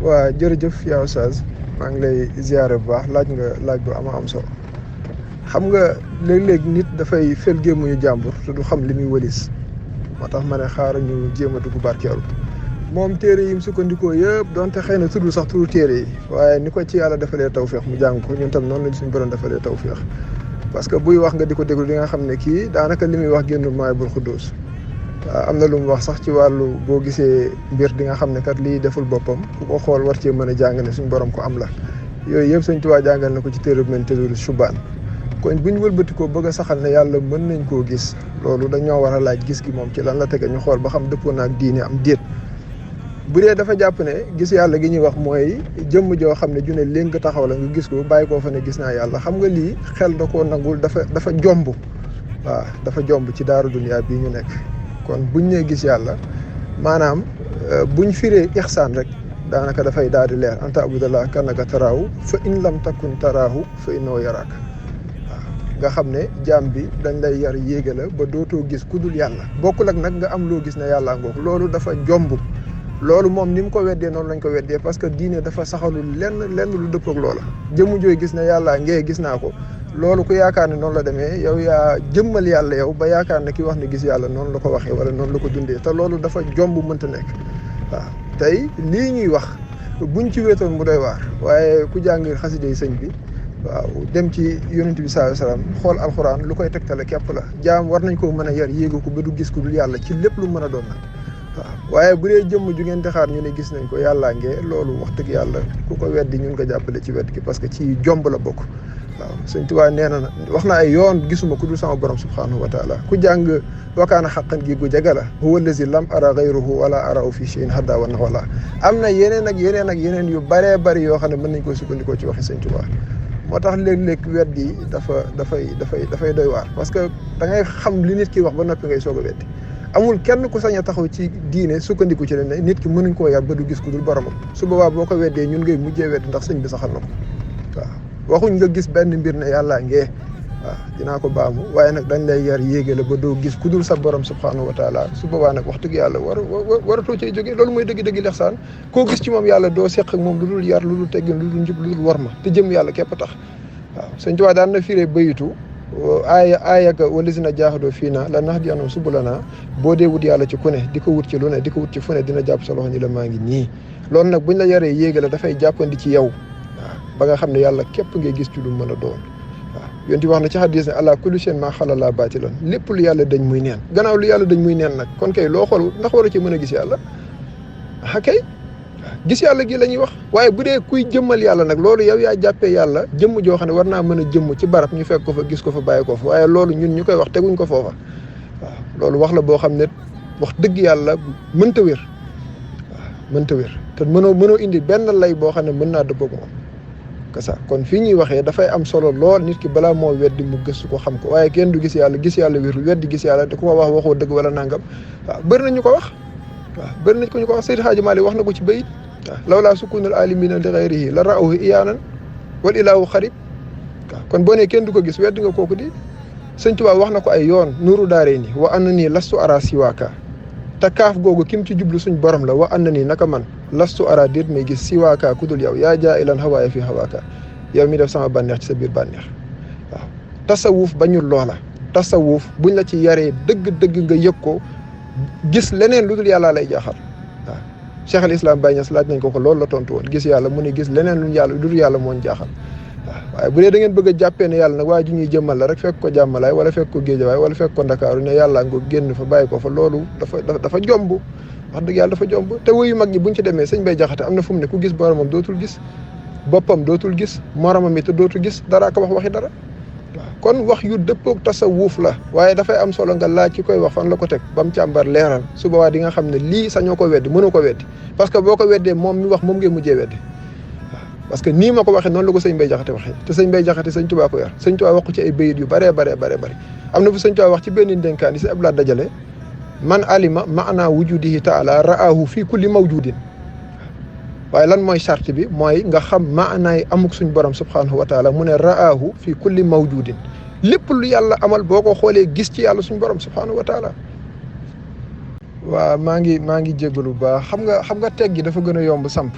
waa jërëjëf yaa Oustaz maa ngi lay ziare bu baax laaj bu am solo xam nga léeg-léeg nit dafay fel gémmuñu jàmbur te du xam li muy wëlis moo tax ma ne xaaral ñu jéem a dugg barkeelu moom téere yi mu sukkandikoo yëpp donte xëy na tudd sax turu téere yi waaye ni ko ci yàlla defalee tawféex mu jàng ko ñun tam noonu lañ suñu borom defalee tawféex parce que buy wax nga di ko déglu di nga xam ne kii daanaka li muy wax génnul Mawaahibul Quddus waaw am na lu mu wax sax ci wàllu boo gisee mbir di nga xam ne kat lii deful boppam ku ko xool war cee mën a jàng ne suñu borom ko am la yooyu yëpp Sëñ Tuubaa jàngal na ko ci téere bu mel Tazawudu Shubaan kon bu ñu wëlbatikoo bëgg a saxal ne yàlla mën nañ koo gis loolu dañoo war a laaj gis gi moom ci lan la tege ñu xool ba xam dëppoo na ak diine am déet bu dee dafa jàpp ne gis yàlla gi ñuy wax mooy jëmm joo xam ne ju ne léegi nga taxaw la nga gis ko bàyyi koo fa ne gis naa yàlla xam nga lii xel da koo nangul dafa jomb waaw dafa jomb ci daaru duniyaa bii ñu nekk kon buñ nee gis yàlla maanaam buñ firee ixsaan rek daanaka dafay daal di leer anta abudallah kannaka taraahu fa in lam takun taraahu fa innahu yaraaka waaw nga xam ne jaam bi dañ lay yar yéega la ba dootoo gis ku dul yàlla bokkul ak nag nga am loo gis ne yàlla ngoog loolu dafa jomb loolu moom ni mu ko weddee noonu lañ ko weddee parce que diine dafa saxalul lenn lu dëppoog loola jëmu jooy gis ne yàlla ngee gis naa ko loolu ku yaakaar ne noonu la demee yow yaa jëmmal yàlla yow ba yaakaar ne ki wax ne gis yàlla noonu la ko waxee wala noonu la ko dundee te loolu dafa jomb mënta nekk waaw tey lii ñuy wax buñ ci wéetoon mu doy waar waaye ku jàng xaside yi sëñ bi waaw dem ci yonent bi sallallahu alayhi wasallam xool alxuraan lu koy tegtale képp la jaam war nañ koo mën a yar yéegu ko ba du gis ku dul yàlla ci lépp lu mën a doon nag waaw waaye bu dee jëmm ju ngeen di xaar ñu ne gis nañ ko yàllaa ngee loolu wax dëgg yàlla ku ko weddi ñun ko jàppale ci wedd gi parce que ci jomb la bokk waaw Sëñ Tuubaa nee na wax na ay yoon gisuma ku dul sama borom subhanahu wa taala ku jàng wakaana xaqan gi gu jege la huwa allazi lam ara gayruhu wala arahu fi shay'in hadda wa wala am na yeneen yu baree bari yoo xam ne mën nañ koo sukkandikoo ci waxi Sëñ Tuubaa moo tax léeg-léeg wedd yi dafay doy waar parce que da ngay xam li nit ki wax ba noppi ngay soog a weddi amul kenn ku sañ a taxaw ci diine sukkandiku ci leen ne nit ki mënuñ koo yar ba du gis ku dul boromam su boobaa boo ko weddee ñun ngay mujjee wedd ndax sëñ bi saxal na ko waaw waxuñ nga gis benn mbir ne yàllaa ngee waaw dinaa ko baamu waaye nag dañ lay yar yéege la ba doo gis ku dul sa borom subhanahu wa taala su boobaa nag wax dëgg yàlla waratoo cay jógee loolu mooy dëgg-dëgg lexsaan koo gis ci moom yàlla doo seq ak moom lu dul yar lu dul teggin lu dul njub lu dul warma te jëm yàlla képp tax waaw Sëñ Tuubaa daan na firee bayitu aayaka walizina jaaxadoo fii na la nax di anoon subulana boo dee wut yàlla ci ku ne di ko wut ci lu ne di ko wut ci fu ne dina jàpp sa loxo ni la maa ngi nii loolu nag buñ la yaree yéega la dafay jàppandi ci yow waaw ba nga xam ne yàlla képp ngay gis ci lu mën a doon waaw yonent bi wax na ci xadis ne ala kulli shay'in maa xalala baatilan lépp lu yàlla dañ muy neen gannaaw lu yàlla dañ muy neen nag kon kay loo xool ndax war a ci mën a gis yàlla kay gis yàlla gi la ñuy wax waaye bu dee kuy jëmmal yàlla nag loolu yow yaa jàppee yàlla jëmm joo xam ne war naa mën a jëmm ci barab ñu fekk ko fa gis ko fa bàyyi ko fa waaye loolu ñun ñu koy wax teguñ ko foofa waaw loolu wax la boo xam ne wax dëgg yàlla mënta wér waaw mënta wér te mënoo indi benn lay boo xam ne mën naa dëppoo moom que ça kon fii ñuy waxee dafay am solo lool nit ki balaa moo weddi mu gëstu ko xam ko waaye kenn du gis yàlla wér weddi gis yàlla da ko wax waxoo dëgg wala nangam waaw bëri nañu ko wax waaw bëri nañ ko ñu ko wax Seydi Hadji Malick wax na ko ci bayit waaw lawlaa sukunul alimina li ghayrihi la ra'uhu iyaanan wal ilaahu xarib waaw kon boo nee kenn du ko gis weddi nga kooku di Sëñ Tuubaa wax na ko ay yoon nuuru daaree ni wa anna nii lastu ara siwaaka te kaaf googu kim ci jublu suñ borom la wa anna nii naka man lastu ara déet may gis siwaaka ku dul yow yaa jaa ilan hawaaya fi hawaaka yow mi def sama bànneex ci sa biir bànneex waaw tasawuf bañul loola tasawuf buñ la ci yaree dëgg-dëgg nga yëg ko gis leneen lu dul yàllaa lay jaaxal waaw Cheikh al Islam Baye Niass laaj nañ ko loolu la tontu woon gis yàlla mu ne gis leneen lu dul yàlla moo ñu jaaxal waaw waaye bu dee da ngeen bëgg a jàppee ne yàlla nag waaye ju ñuy jëmmal la rek fekk ko jàmmalaay wala fekk ko géejawaay wala fekk ko ndakaaru ne yàlla nga génn fa bàyyi ko fa loolu dafa jomb wax dëgg yàlla dafa jomb te wuyu mag ñi buñ ci demee sëñ Bay Jaxate am na fu mu ne ku gis boromam dootul gis boppam dootul gis moromam it dootul gis dara ko waxi dara waaw kon wax yu dëppoog tasawuf la waaye dafay am solo nga laaj ki koy wax fan la ko teg ba mu càmbar leeral su boobaa di nga xam ne lii sañoo ko weddi mënoo ko weddi parce que boo ko weddee moom mi wax moom ngay mujjee weddi waaw parce que nii ma ko waxee noonu la ko sëñ Bay Jaxate waxee te sëñ Bay Jaxate sëñ Tuubaa ko yar sëñ Tuubaa wax ko ci ay bayit yu bare am na fu sëñ Tuubaa wax ci benn ndénkaan yi si Abdou Lahad dajale man alima maana wujudihi taala ra'ahu fii kulli mawjudin waaye lan mooy charte bi mooy nga xam maanaay amuk suñ borom subhanahu wa taala mu ne ra'ahu fii kulli mawjudin lépp lu yàlla amal boo ko xoolee gis ci yàlla suñ borom subhanahu wa taala waaw maa ngi jégalu bu baax xam nga teg gi dafa gën a yomb samp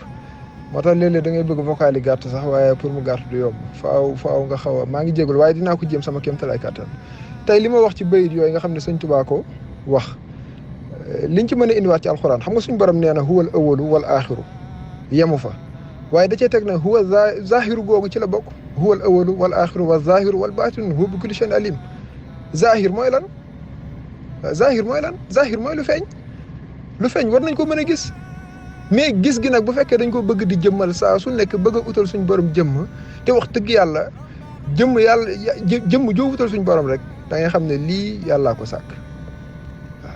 moo tax léeg-léeg da ngay bëgg vocal yi gàtt sax waaye pour mu gàtt du yomb faaw nga xaw a maa ngi jégalu waaye dinaa ko jéem sama kéemtalaay kàttan tey li ma wax ci bayit yooyu nga xam ne sëñ Tuubaa ko wax liñ ci mën a indiwaat ci alxuraan xam nga suñu borom nee na huwal awalu wal aaxiru yemu fa waaye da cee teg na huwa zahiru googu ci la bokk huwal awalu wal aaxiru wa zahiru wal baatinu huwa bi kulli shay'in alim zahir mooy lan zahir mooy lu feeñ war nañ ko mën a gis mais gis gi nag bu fekkee dañ ko bëgg di jëmmal saa su nekk bëgg a utal suñ borom jëmm te wax dëgg yàlla jëmm joo utal suñ borom rek da ngay xam ne lii yàllaa ko sàkk waaw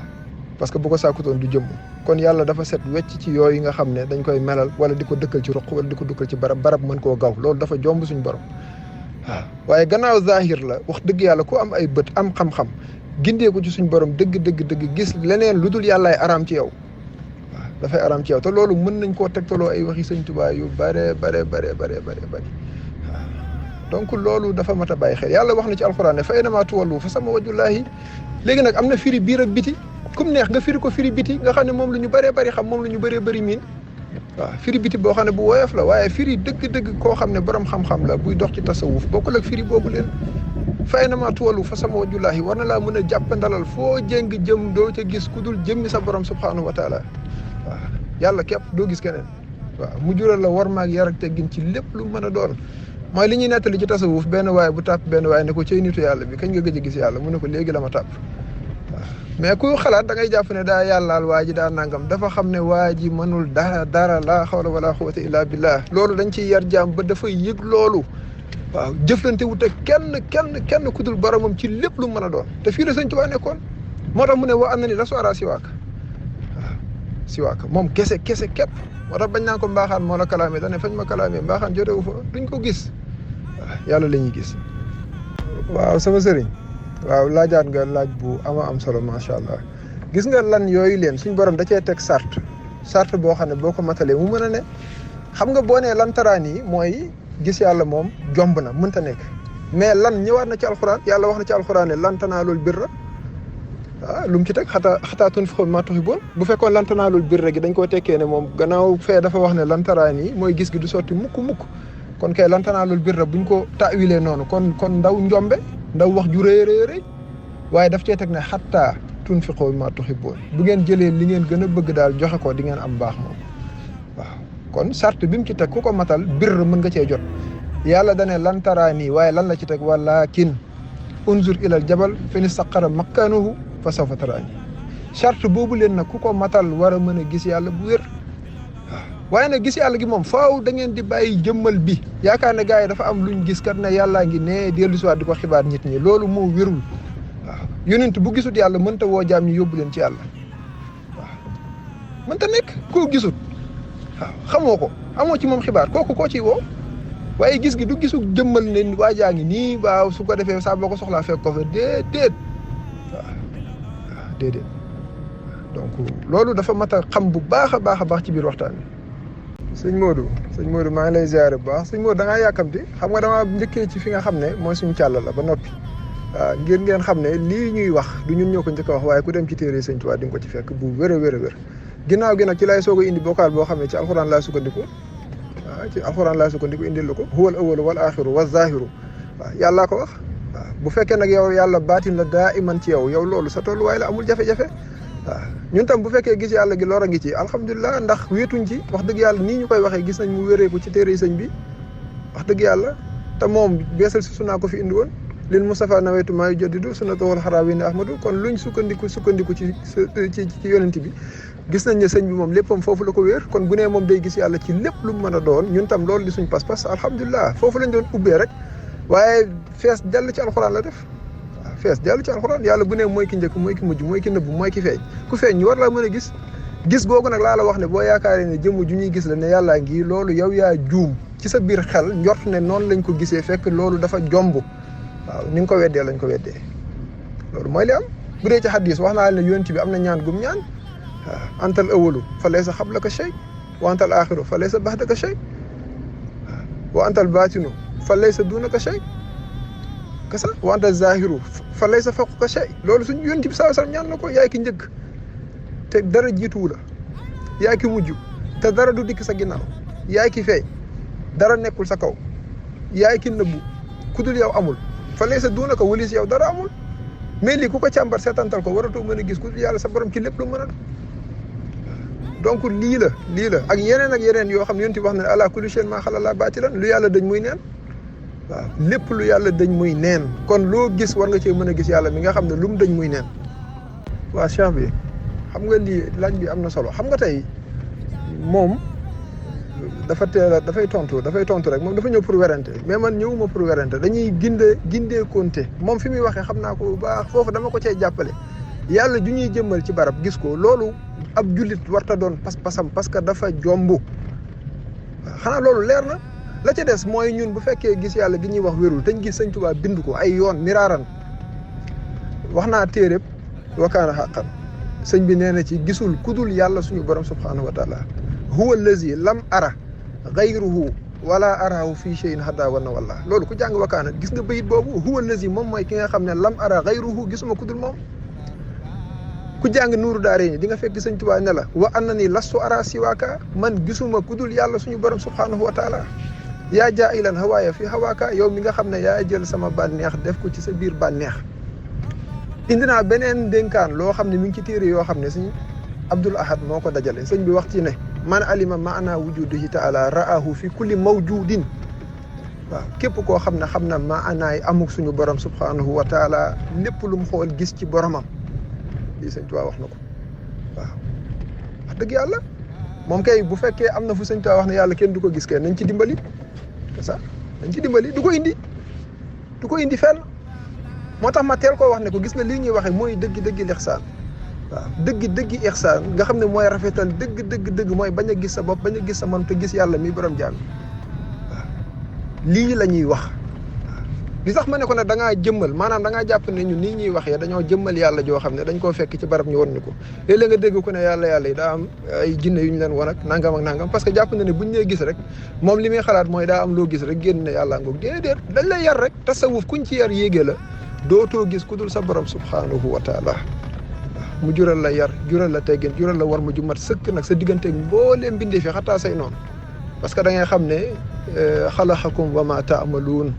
parce que bu ko sàkkutoon du jëmm kon yàlla dafa set wecc ci yooyu nga xam ne dañ koy melal wala di ko dëkkal ci ruq wala di ko dëkkal ci barab mën koo gaw loolu dafa jomb suñ borom waaw waaye gannaaw zahir la wax dëgg yàlla ku am ay bët am xam-xam gindee ko ci suñ borom dëgg gis leneen lu dul yàllaay araam ci yow waaw dafay araam ci yow te loolu mën nañ koo tegtaloo ay waxi sëñ Tuubaa yu bare waaw donc loolu dafa mat a bàyyi xel yàlla wax na ci alxuraan ne fa aynamaa tuwallu fa sama wajhullaahi léegi nag am na firi biir ak biti kum neex nga firi ko firi biti nga xam ne moom la ñu bëree bëri xam moom la ñu bëree bëri miin waaw firi biti boo xam ne bu woyof la waaye firi dëgg koo xam ne borom xam-xam la buy dox ci tasawuf bokkul ak firi boobu leen fa aynamaa tuwallu fa sama wajhullaahi war na laa mën a jàppandalal foo jéng jëm doo ca gis ku dul jëmmi sa borom subhaanahu wa taala waaw yàlla képp doo gis keneen waaw mu jural la war maag yar ak teggin ci lépp lu mën a doon mooy li ñuy nettali ci tasawuf benn waay bu tàpp benn waay ne ko cay nitu yàlla bi kañ nga gëj a gis yàlla mu ne ko léegi la ma tàpp waaw mais ku xalaat da ngay jàpp ne daa yàllaal waa ji daa nangam dafa xam ne waa ji mënul dara laa xawla wala quwwata illa billah loolu dañ ciy yar jaam ba dafay yëg loolu waaw jëflante wut ak kenn ku dul boromam ci lépp lu mën a doon te fii la sëñ Tuubaa nekkoon moo tax mu ne wa am na ni la soara siwaaka waaw siwaaka moom kese képp moo tax bañ naa ko mbaaxaan moo la kalaamee dane fañ ma kalaamee mbaaxaan jotewu fa duñ ko gis waaw yàlla la ñuy gis waaw sama sëriñ waaw laajaat nga laaj bu am solo macha allah gis nga lan yooyu leen suñ borom da cee teg sart boo xam ne boo ko matalee mu mën a ne xam nga boo nee lan taraan yi mooy gis yàlla moom jomb na mënta nekk mais lan ñëwaat na ci alxuraan yàlla wax na ci alxuraan ne lan tanaalul birra lu mu ci teg xataa tunfiqu mimmaa tuhibbuun bu fekkoon lan tanaalul birra gi dañ koo tekkee ne moom gannaaw fee dafa wax ne lan taraan yi mooy gis gi du sotti mukk kon kay lan tanaalul birra buñ ko taawilee noonu kon ndaw njombe ndaw wax ju rëy waaye daf cee teg ne xataa tunfiqu mimmaa tuhibbuun bu ngeen jëlee li ngeen gën a bëgg daal joxe ko di ngeen am baax moom waaw kon sart bi mu ci teg ku ko matal birr mën nga cee jot yàlla dane lan taraanii waaye lan la ci teg walaakin unzur ilal jabal fa in istaqarra makaanuhu fa sawfa taraanii charte boobu leen nag ku ko matal war a mën a gis yàlla bu wér waaw waaye nag gis yàlla gi moom faaw da ngeen di bàyyi jëmmal bi yaakaar ne gars yi dafa am luñ gis kat ne yàllaa ngi ne dellu si waat di ko xibaar nit ñi loolu moo wérul waaw yonent bu gisut yàlla mënta woo jaam ñi yóbbu leen ci yàlla waaw mënta nekk koo gisut waaw xamoo ko amoo ci moom xibaar kooku koo ciy woo waaye gis gi du gisu jëmmal ne waa jaa ngi nii waaw su ko defee saa boo ko soxlaa fekk ko fa déedéet waaw déedéet donc loolu dafa mat a xam bu baax a baax ci biir waxtaan bi. sëñ Modou maa ngi lay ziare bu baax sëñ Modou da ngaa yàkkamti xam nga damaa njëkkee ci fi nga xam ne mooy suñu càll la ba noppi waaw ngir ngeen xam ne lii ñuy wax du ñun ñoo ko njëkk a wax waaye ku dem ci téere sëñ Tuubaa di nga ko ci fekk bu wér a wér ginnaaw gi nag ci lay soog a indi bokaal boo xam ne ci alxuraan laa sukkandiku waaw ci alxuraan laa sukkandiku indil la ko huwal awwalu wal aaxiru wa zaahiru waaw yàllaa ko wax waaw bu fekkee nag yow yàlla baatin la daa iman ci yow loolu sa tolluwaay la amul jafe-jafe waaw ñun tam bu fekkee gis yàlla gi lor a ngi ci alhamdulilah ndax wéetuñ ci wax dëgg yàlla nii ñu koy waxee gis nañ mu wéreeku ci téere sëñ bi wax dëgg yàlla te moom beesal si sunaa ko fi indi woon lil Mustafa nawaytu maa yujaddidu sunnatahul xaraawin ahmadu kon luñ sukkandiku ci yonent bi gis nañ ne sëñ bi moom léppam foofu la ko wéer kon bu nee moom day gis yàlla ci lépp lu mu mën a doon ñun tam loolu di suñ pas-pas alhamdulilah foofu lañ doon ubbee rek waaye fees dell ci alxuraan la def waaw fees dell ci alxuraan yàlla bu nee mooy ki njëkk mooy ki mujj mooy ki nëbb mooy ki feeñ ku feeñ ñu war laa mën a gis googu nag laa la wax ne boo yaakaaree ne jëmm ju ñuy gis la ne yàllaa ngi loolu yow yaa juum ci sa biir xel njort ne noonu lañ ko gisee fekk loolu dafa jomb waaw ni nga ko weddee lañ ko weddee loolu mooy li am bu dee ci xadis wax naa la ne yonent bi am na ñaan gum ñaan waaw antal awalu fa laysa xablaka shay wa antal axiru fa laysa baxdaka shay wa antal baatinu fa laysa duunaka shay kasa wa antal zahiru fa laysa fawqaka shay loolu suñu yonent bi saa sallam ñaan na ko yaay ki njëkk te dara jiituwu la yaay ki mujj te dara du dikk sa ginnaaw yaay ki feeñ dara nekkul sa kaw yaay ki nëbbu ku dul yow amul fa laysa duunaka walis yow dara amul mais lii ku ko càmbar seetantal ko waratoo mën a gis ku dul yàlla sa borom ci lépp lu mën a donc lii la ak yeneen yoo xam ne yonti wax na ne ala kulli shay'in maa xalaa baatilan lu yàlla dañ muy neen waaw lépp lu yàlla dañ muy neen kon loo gis war nga cee mën a gis yàlla mi nga xam ne lu mu dañ muy neen waa cheikh bi xam nga lii laaj bi am na solo xam nga tey moom dafay tontu rek moom dafa ñëw pour werante mais man ñëwuma pour werante dañuy gindee konte moom fi muy waxee xam naa ko bu baax foofu dama ko cay jàppale yàlla ju ñuy jëmmal ci barab gis ko loolu ab jullit warta doon pas-pasam parce que dafa jomb xanaa loolu leer na la ca des mooy ñun bu fekkee gis yàlla gi ñuy wax wérul dañ gis sëñ Tuubaa bind ko ay yoon miraaran wax naa téeréb wakaana xaqan sëñ bi nee na ci gisul kudul yàlla suñu borom subhanahu wa taala huwa allazi lam ara gayruhu wala arahu fii shay'in hadda wana walla loolu ku jàng wakaana gis nga bayit boobu huwa allazi moom mooy ki nga xam ne lam ara gayruhu gisuma kudul moom ku jàng nuuru daare ni di nga fekk sëñ Tuubaa ne la wa anna ni lastu ara siwaaka man gisuma kudul yàlla suñu borom subhanahu wa taala yaa jaa'ilan hawaaya fi hawaaka yow mi nga xam ne yaa jël sama bànneex def ko ci sa biir bànneex indi naa beneen dénkaan loo xam ne mi ngi ci téere yoo xam ne sëñ Abdul Ahad moo ko dajale sëñ bi wax ci ne man alima maana wujudihi taala ra'ahu fi kulli mawjudin waaw képp koo xam ne xam na maanaay amuk suñu borom subhanahu wa taala lépp lu mu xool gis ci boromam lii sëñ Tuubaa wax na ko waaw wax dëgg yàlla moom kay bu fekkee am na fu sëñ Tuubaa wax ne yàlla kenn du ko gis kay nañ ci dimbali c'est ça nañ ci dimbali du ko indi fenn moo tax ma teel koo wax ne ko gis nga lii ñuy waxee mooy dëgg lixsaan waaw dëgg ixsaan nga xam ne mooy rafetal dëgg mooy bañ a gis sa bopp bañ a gis sa morom te gis yàlla mi borom jaam waaw lii la ñuy wax waaw li sax ma ne ko nag da ngaa jëmmal maanaam da ngaa jàpp ne ñun nii ñuy waxee dañoo jëmmal yàlla joo xam ne dañ koo fekk ci barab ñu won ñu ko léeg-léeg nga dégg ko ne yàlla yi daa am ay jinne yu ñu leen won ak nangam parce que jàpp na ne buñ nee gis rek moom li muy xalaat mooy daa am loo gis rek génn ne yàlla ngoog déedéet dañ lay yar rek tasawuf kuñ ci yar yéegee la dootoo gis ku dul sa borom subhanahu wa taala mu jural la yar jural la teggin jural la war ma ju mat sëkk nag sa digganteeg mbooleem mbindee fi xataa say noonu parce que da ngay xam ne xalaxakum wa ma taamaluun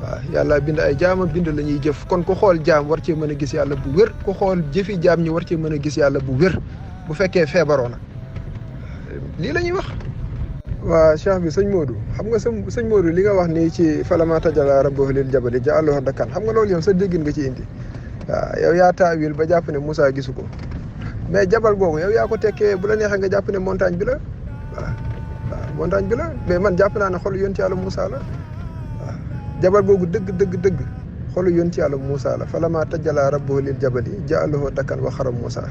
waaw yàlla bind ay jaamam bind la ñuy jëf kon ku xool jaam war cee mën a gis yàlla bu wér ku xool jëfi jaam ñi war cee mën a gis yàlla bu wér bu fekkee feebaroo na lii la ñuy wax. waa cheikh bi sëñ Modou xam nga sëñ Modou li nga wax nii ci falama tajala rabbuhu lil jabali ja'alahu dakkan xam nga loolu yow sa déggin nga ci indi waaw yow yaa taawil ba jàpp ne Moussa gisu ko mais jabal googu yow yaa ko tekkee bu la neexee nga jàpp ne montagne bi la waaw montagne bi la mais man jàpp naa ne xolu yonti yàlla Moussa la waaw jabal googu dëgg xolu yonti yàlla Moussa la falama tajala rabbuhu lil jabali ja'alahu dakkan wa xara Moussa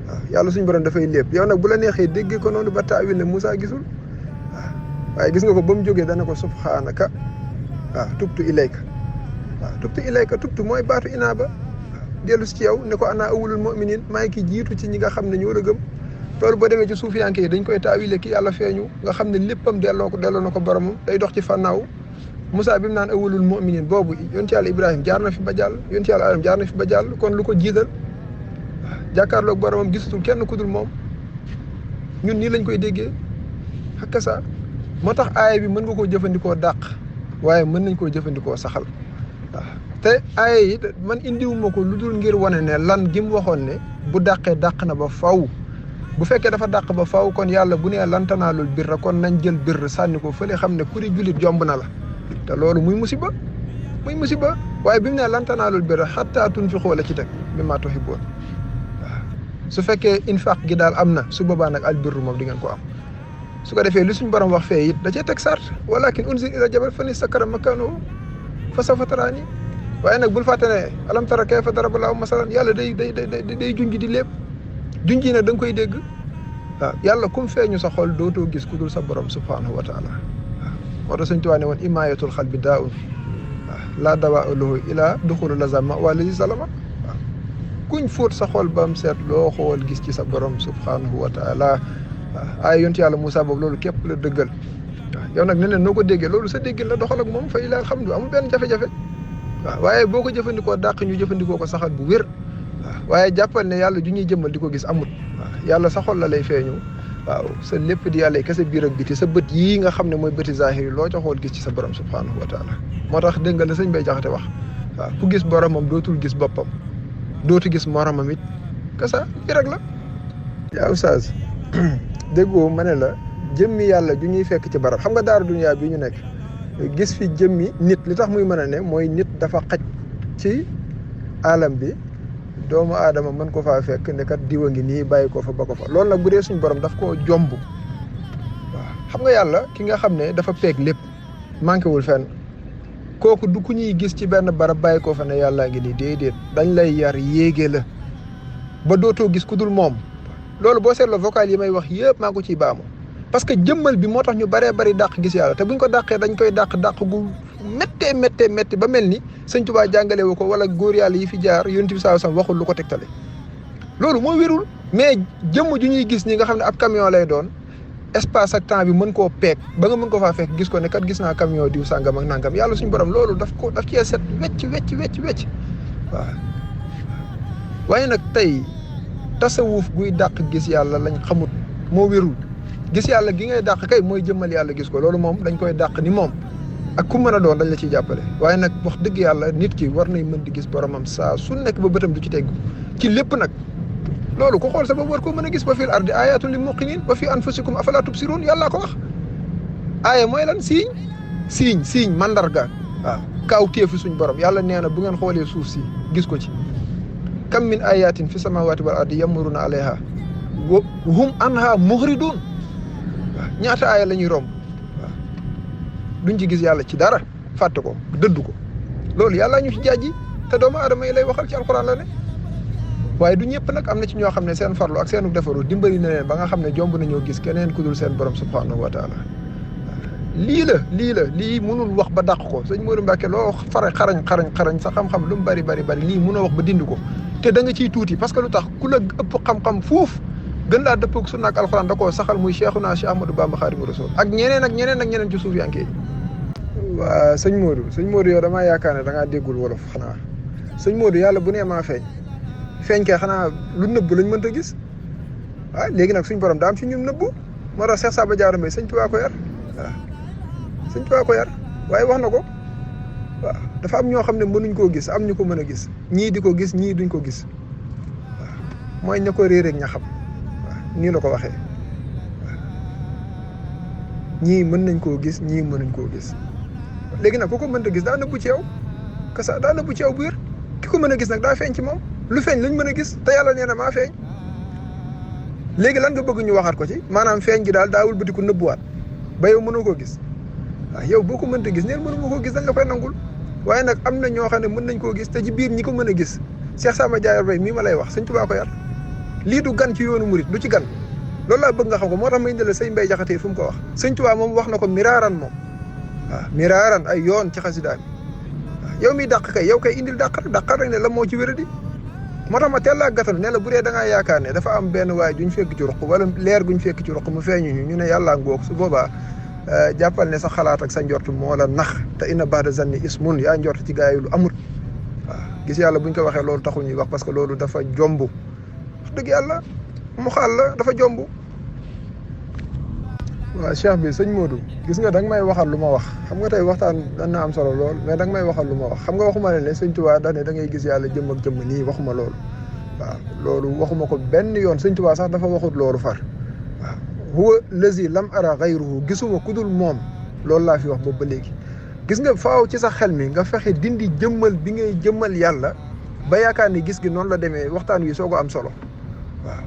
waaw yàlla suñu borom dafay lépp yow nag bu la neexee déggee ko noonu ba taawil ne Moussa gisul waaye gis nga ko ba mu jógee dana ko subhaanaka waaw tubtu ilayka tubtu mooy baatu inaaba dellu si ci yow ne ko ana awwalul mu'minin maa ngi ki jiitu ci ñi nga xam ne ñoo la gëm loolu boo demee ci suufiyanke yi dañ koy taawile ki yàlla feeñu nga xam ne léppam delloo na ko boromam day dox ci fànnaaw Moussa bi mu naan awwalul mu'minin boobu yonti yàlla Ibrahima jaar na fi ba jàll yonti yàlla Adam jaar na fi ba jàll kon lu ko jiital jàkkaarloog boromam gisatul kenn ku dul moom ñun nii lañ koy déggee xakka sa moo tax aaya bi mën nga koo jëfandikoo dàq waaye mën nañ koo jëfandikoo saxal waaw te aaya yi man indiwuma ko lu dul ngir wane ne lan gi mu waxoon ne bu dàqee dàq na ba faw bu fekkee dafa dàq ba faw kon yàlla bu nee lan tanaalul birra kon nañ jël birr sànni ko fële xam ne kuri jullit jomb na la te loolu muy musiba waaye bi mu nee lan tanaalul birra hattaa tunfiquu la ci teg mimmaa tuhibbuun waaw su fekkee infaq gi daal am na su boobaa nag al birru moom di ngeen ko am su ko defee li suñu borom wax fee it da cee teg sart walakin unzir ila jabal fa nistakara makanahu fa sawfa taraani waaye nag bul fàtte ne alam tara kayfa daraba llaahu masalan yàlla day junj di lépp junj yi nag da nga koy dégg waaw yàlla kum feeñu sa xol dootoo gis ku dul sa borom subhanahu wa taala waaw moo tax Sëñ Tuubaa ne woon imaayatul xalbi daa'un waaw laa dawaa lahu ilaa duxulu lazama waa lazi zalama waaw kuñ fóot sa xol ba mu seet loo xool gis ci sa borom subhanahu wa taala waaw ay yonti yàlla Moussa boobu loolu képp la dëggal waaw yow nag neneen noo ko déggee loolu sa déggin la doxal ak moom fa ilaa alhamdu amul benn jafe-jafe waaw waaye boo ko jëfandikoo dàq ñu jëfandikoo ko saxal bu wér waaw waaye jàppal ne yàlla ju ñuy jëmmal di ko gis amut waaw yàlla sa xol la lay feeñu waaw sa lépp di yàlla kese biir ak biti sa bët yii nga xam ne mooy bëti zahir yi loo ca xool gis ci sa borom subhanahu wa taala moo tax dégg nga la sëñ Bay Jaxate wax waaw ku gis boromam dootul gis boppam dootu gis moromam it kasa bi rek la yaa oustaz déggoo ma ne la jëmmi yàlla ju ñuy fekk ci barab xam nga daaru duniyaa bi ñu nekk gis fi jëmmi nit li tax muy mën a ne mooy nit dafa xaj ci alam bi doomu aadama mën ko faa fekk ne kat diwa ngi nii bàyyi ko fa ba ko fa loolu nag bu dee suñu borom daf koo jomb waaw xam nga yàlla ki nga xam ne dafa peeg lépp manqué wul fenn kooku du ku ñuy gis ci benn barab bàyyi ko fa ne yàllaa ngi nii déedéet dañ lay yar yéege la ba dootoo gis ku dul moom loolu boo seetloo vocal yi may wax yëpp maa ko ciy baamu parce que jëmmal bi moo tax ñu baree bari dàq gis yàlla te buñ ko dàqee dañ koy dàq gu méttee ba mel ni sëñ Tuubaa jàngale wu ko wala góor yàlla yi fi jaar yonent bi sallallahu alayhi wasallam waxul lu ko tegtale loolu moo wérul mais jëmm ju ñuy gis nii nga xam ne ab camion lay doon espace ak temps bi mën koo peeg ba nga mën ko faa fekk gis ko ne kat gis naa camion diw sàngam ak nangam yàlla suñu borom loolu daf cee set wecc waaw waaye nag tey tasawuf guy dàq gis yàlla lañ xamut moo wérul gis yàlla gi ngay dàq kay mooy jëmmal yàlla gis ko loolu moom dañ koy dàq ni moom ak ku mën a doon dañ la ciy jàppale waaye nag wax dëgg yàlla nit ki war nay mën di gis boromam saa su nekk ba bëtam du ci teggu ci lépp nag loolu ku xool sa bopp war koo mën a gis wa fil ardi ayatun lil muqinin wa fi anfusikum afala tubsirun yàllaa ko wax aaya mooy lan siiñ mandarga waaw kaaw téefu suñ borom yàlla nee na bu ngeen xoolee suuf si gis ko ci kam min ayatin fi samawati wal ardi yamuruna alayha wa hum anha muhridun waaw ñaata aaya la ñuy romb waaw duñ ci gis yàlla ci dara fàtte ko dëdd ko loolu yàlla ñu ci jaaji te doomu aadama yi lay waxal ci alquran la ne waaye du ñëpp nag am na ci ñoo xam ne seen farlu ak seenu defaru dimbali na leen ba nga xam ne jomb nañoo gis keneen ku dul seen borom subhanahu wa taala lii mënul wax ba dàq ko sëñ Modou Mbacke loo xarañ sa xam-xam lu mu bari lii mënoo wax ba dindi ko te da nga ciy tuuti parce que lu tax ku la ëpp xam-xam fuuf gën laa dëppoo ak sunna ak alxuraan da koo saxal muy Cheikhuna Cheikh Ahmadou Bamba Khadimu Rasul ak ñeneen ci suuf yankee waa sëñ Modou yow damaa yaakaar ne da ngaa déggul wolof xanaa sëñ Modou yàlla bu nee maa feeñ kay xanaa lu nëbbu lañ mënta gis waaw léegi nag suñ borom daa am ci ñun nëbbu moo tax Cheikh Saba Diarra Mbaye sëñ Tuubaa ko yar waaw sëñ Tuubaa ko yar waaye wax na ko waaw dafa am ñoo xam ne mënuñ koo gis am ñu ko mën a gis ñii di ko gis ñii duñ ko gis waaw mooy ña ko réeréeg ña xam waaw nii la ko waxee waaw ñii mën nañ koo gis ñii mënuñ koo gis léegi nag ku ko mënta gis daa nëbbu ci yow kasa daa nëbbu ci yow bu wér ki ko mën a gis nag daa feeñ ci moom lu feeñ lañ mën a gis te yàlla nee na maa feeñ léegi lan nga bëgg ñu waxaat ko ci maanaam feeñ gi daal daawul bëti ko nëbbuwaat ba yow mënoo koo gis waaw yow boo ko mënta gis neen mënuma koo gis dañ la koy nangul waaye nag am na ñoo xam ne mën nañ koo gis te ci biir ñi ko mën a gis Cheikh Samba Diarra Mbaye mii ma lay wax sëñ Tuubaa ko yar lii du gan ci yoonu murit du ci gan loolu laa bëgg nga xam ko moo tax ma indi la sëñ Mbay Jaxate fu mu ko wax sëñ Tuubaa moom wax na ko miraaran moom waaw miraaran ay yoon ci xasidaam waaw yow miy dàq kay yow kay indil dàq rek ne la moo ci wéradi moo tax ma teel laa gàttal ne la bu dee da ngaa yaakaar ne dafa am benn waay duñ fekk ci ruq wala leer guñ fekk ci ruq mu feeñu ñu ne yàllaa ngoog su boobaa jàppal ne sa xalaat ak sa njort moo la nax te inna ba'da zanni ismun yaa njort ci gaa yi lu amut waaw gis yàlla buñ ko waxee loolu taxul ñuy wax parce que loolu dafa jomb wax dëgg yàlla mu xaal la dafa jomb. waaw cheikh bi sëñ Modou gis nga da nga may waxal lu ma wax xam nga tey waxtaan dana am solo lool mais da nga may waxal lu ma wax xam nga waxuma ne sëñ Tuubaa da ne da ngay gis yàlla jëmm ak jëmm nii waxuma loolu waaw loolu waxuma ko benn yoon sëñ Tuubaa sax dafa waxut loolu far waaw huwa lazi lam ara gayruhu gisuma ku dul moom loolu laa fi wax boobu ba léegi gis nga faaw ci sa xel mi nga fexe dindi jëmmal bi ngay jëmmal yàlla ba yaakaar ni gis gi noonu la demee waxtaan wi soo ko am solo waaw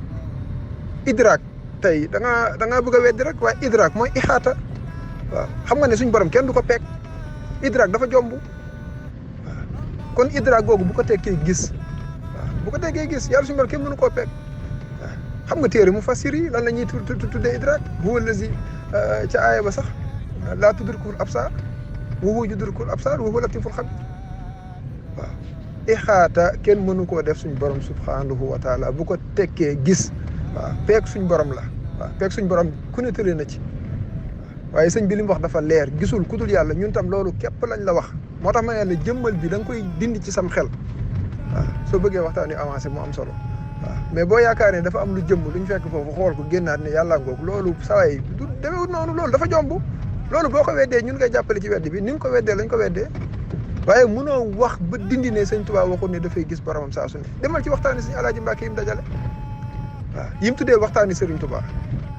idraak tey da ngaa bëgg a weddi rek waaye idraak mooy ixaata waaw xam nga ne suñ borom kenn du ko peeg idraak dafa jomb waaw kon idraak googu bu ko tekkee gis waaw bu ko tekkee gis yàlla suñu borom kenn mënu koo peeg waaw xam nga téere mu fassir yi lan la ñuy tuddee idraak huwa allazi ca aaya ba sax laa tudrikul absaar wa huwa yudrikul absaar wa huwa latiful xabiir waaw ixaata kenn mënu koo def suñ borom subhanahu wa taala bu ko tekkee gis waaw peeg suñ borom la waaw peeg suñ borom ku ne tëlee na ci waaye sëñ bi li mu wax dafa leer gisul ku dul yàlla ñun tam loolu képp lañ la wax moo tax ma yàlla jëmmal bi da nga koy dindi ci sam xel waaw soo bëggee waxtaan wi avancé mu am solo waaw mais boo yaakaar ne dafa am lu jëmm lu ñu fekk foofu xool ko génnaat ne yàlla ngoog loolu saway du demewut noonu loolu dafa jomb loolu boo ko weddee ñun ngay jàppale ci weddi bi ni nga ko weddee lañ ko weddee waaye mënoo wax ba dindi ne sëñ Tuubaa waxul ne dafay gis boromam saa su ne demal ci waxtaani sëñ Alaaji Mbàkke yim dajale waaw yim tuddee waxtaani Sëriñ Tuubaa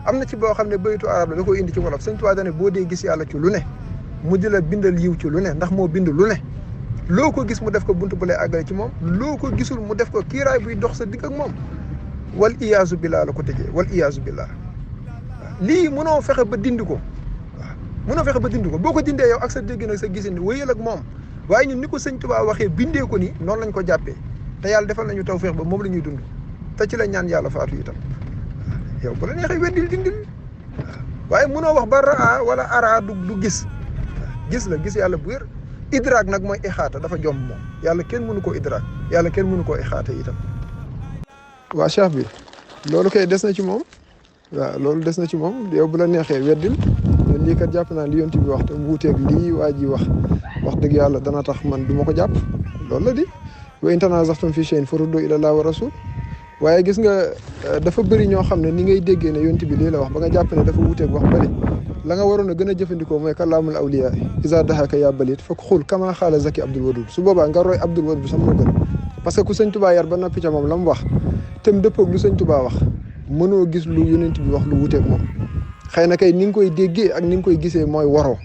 am na ci boo xam ne baytu arab la da koy indi ci wolof sëñ Tuubaa dane boo dee gis yàlla ci lu ne mu di la bindal yiw ci lu ne ndax moo bind lu ne loo ko gis mu def ko buntu bu lay àggale ci moom loo ko gisul mu def ko kiiraay buy dox sa digg ak moom wal iyaazu billah la ko tëjee wal iyaazu billah waaw lii mënoo fexe ba dindi ko waaw mënoo fexe ba dindi ko boo ko dindee yow ak sa dégg nag sa gisin wéyal ak moom waaye ñun ni ko sëñ Tuubaa waxee bindee ko ni noonu lañ ko jàppee te yàlla defal nañu tawfeex ba moom la ñuy dund te ci la ñaan yàlla faatu itam yow bu la neexee weddil dindil waaye mënoo wax ba raa wala ara du gis gis la gis yàlla bu wér idraak nag mooy ixaata dafa jomb moom yàlla kenn mënu koo idraak yàlla kenn mënu koo ixaata itam waa cheikh bi loolu kay des na ci moom waaw loolu des na ci moom yow bu la neexee weddil lii kat jàpp naa li yonent bi wax te mu wuuteeg lii waa ji wax dëgg yàlla dana tax man du ma ko jàpp loolu la di wa in tanaaza'tum fi shay'in farudduuhu ila llaahi wa rasuul waaye gis nga dafa bëri ñoo xam ne ni ngay déggee ne yonent bi lii la wax ba nga jàpp ne dafa wuuteeg wax bëri la nga waroon a gën a jëfandikoo mooy kalaamul awliyaa izaa dahaaka yaa balit fa xul kama xaala Zaki Abdul Wadud su boobaa nga roy Abdul Wadud sax moo gën parce que ku sëñ Tuubaa yar ba noppi ca moom la mu wax te mu dëppoog lu sëñ Tuubaa wax mënoo gis lu yonent bi wax lu wuuteeg moom xëy na kay ni nga koy déggee ak ni nga koy gisee mooy waroo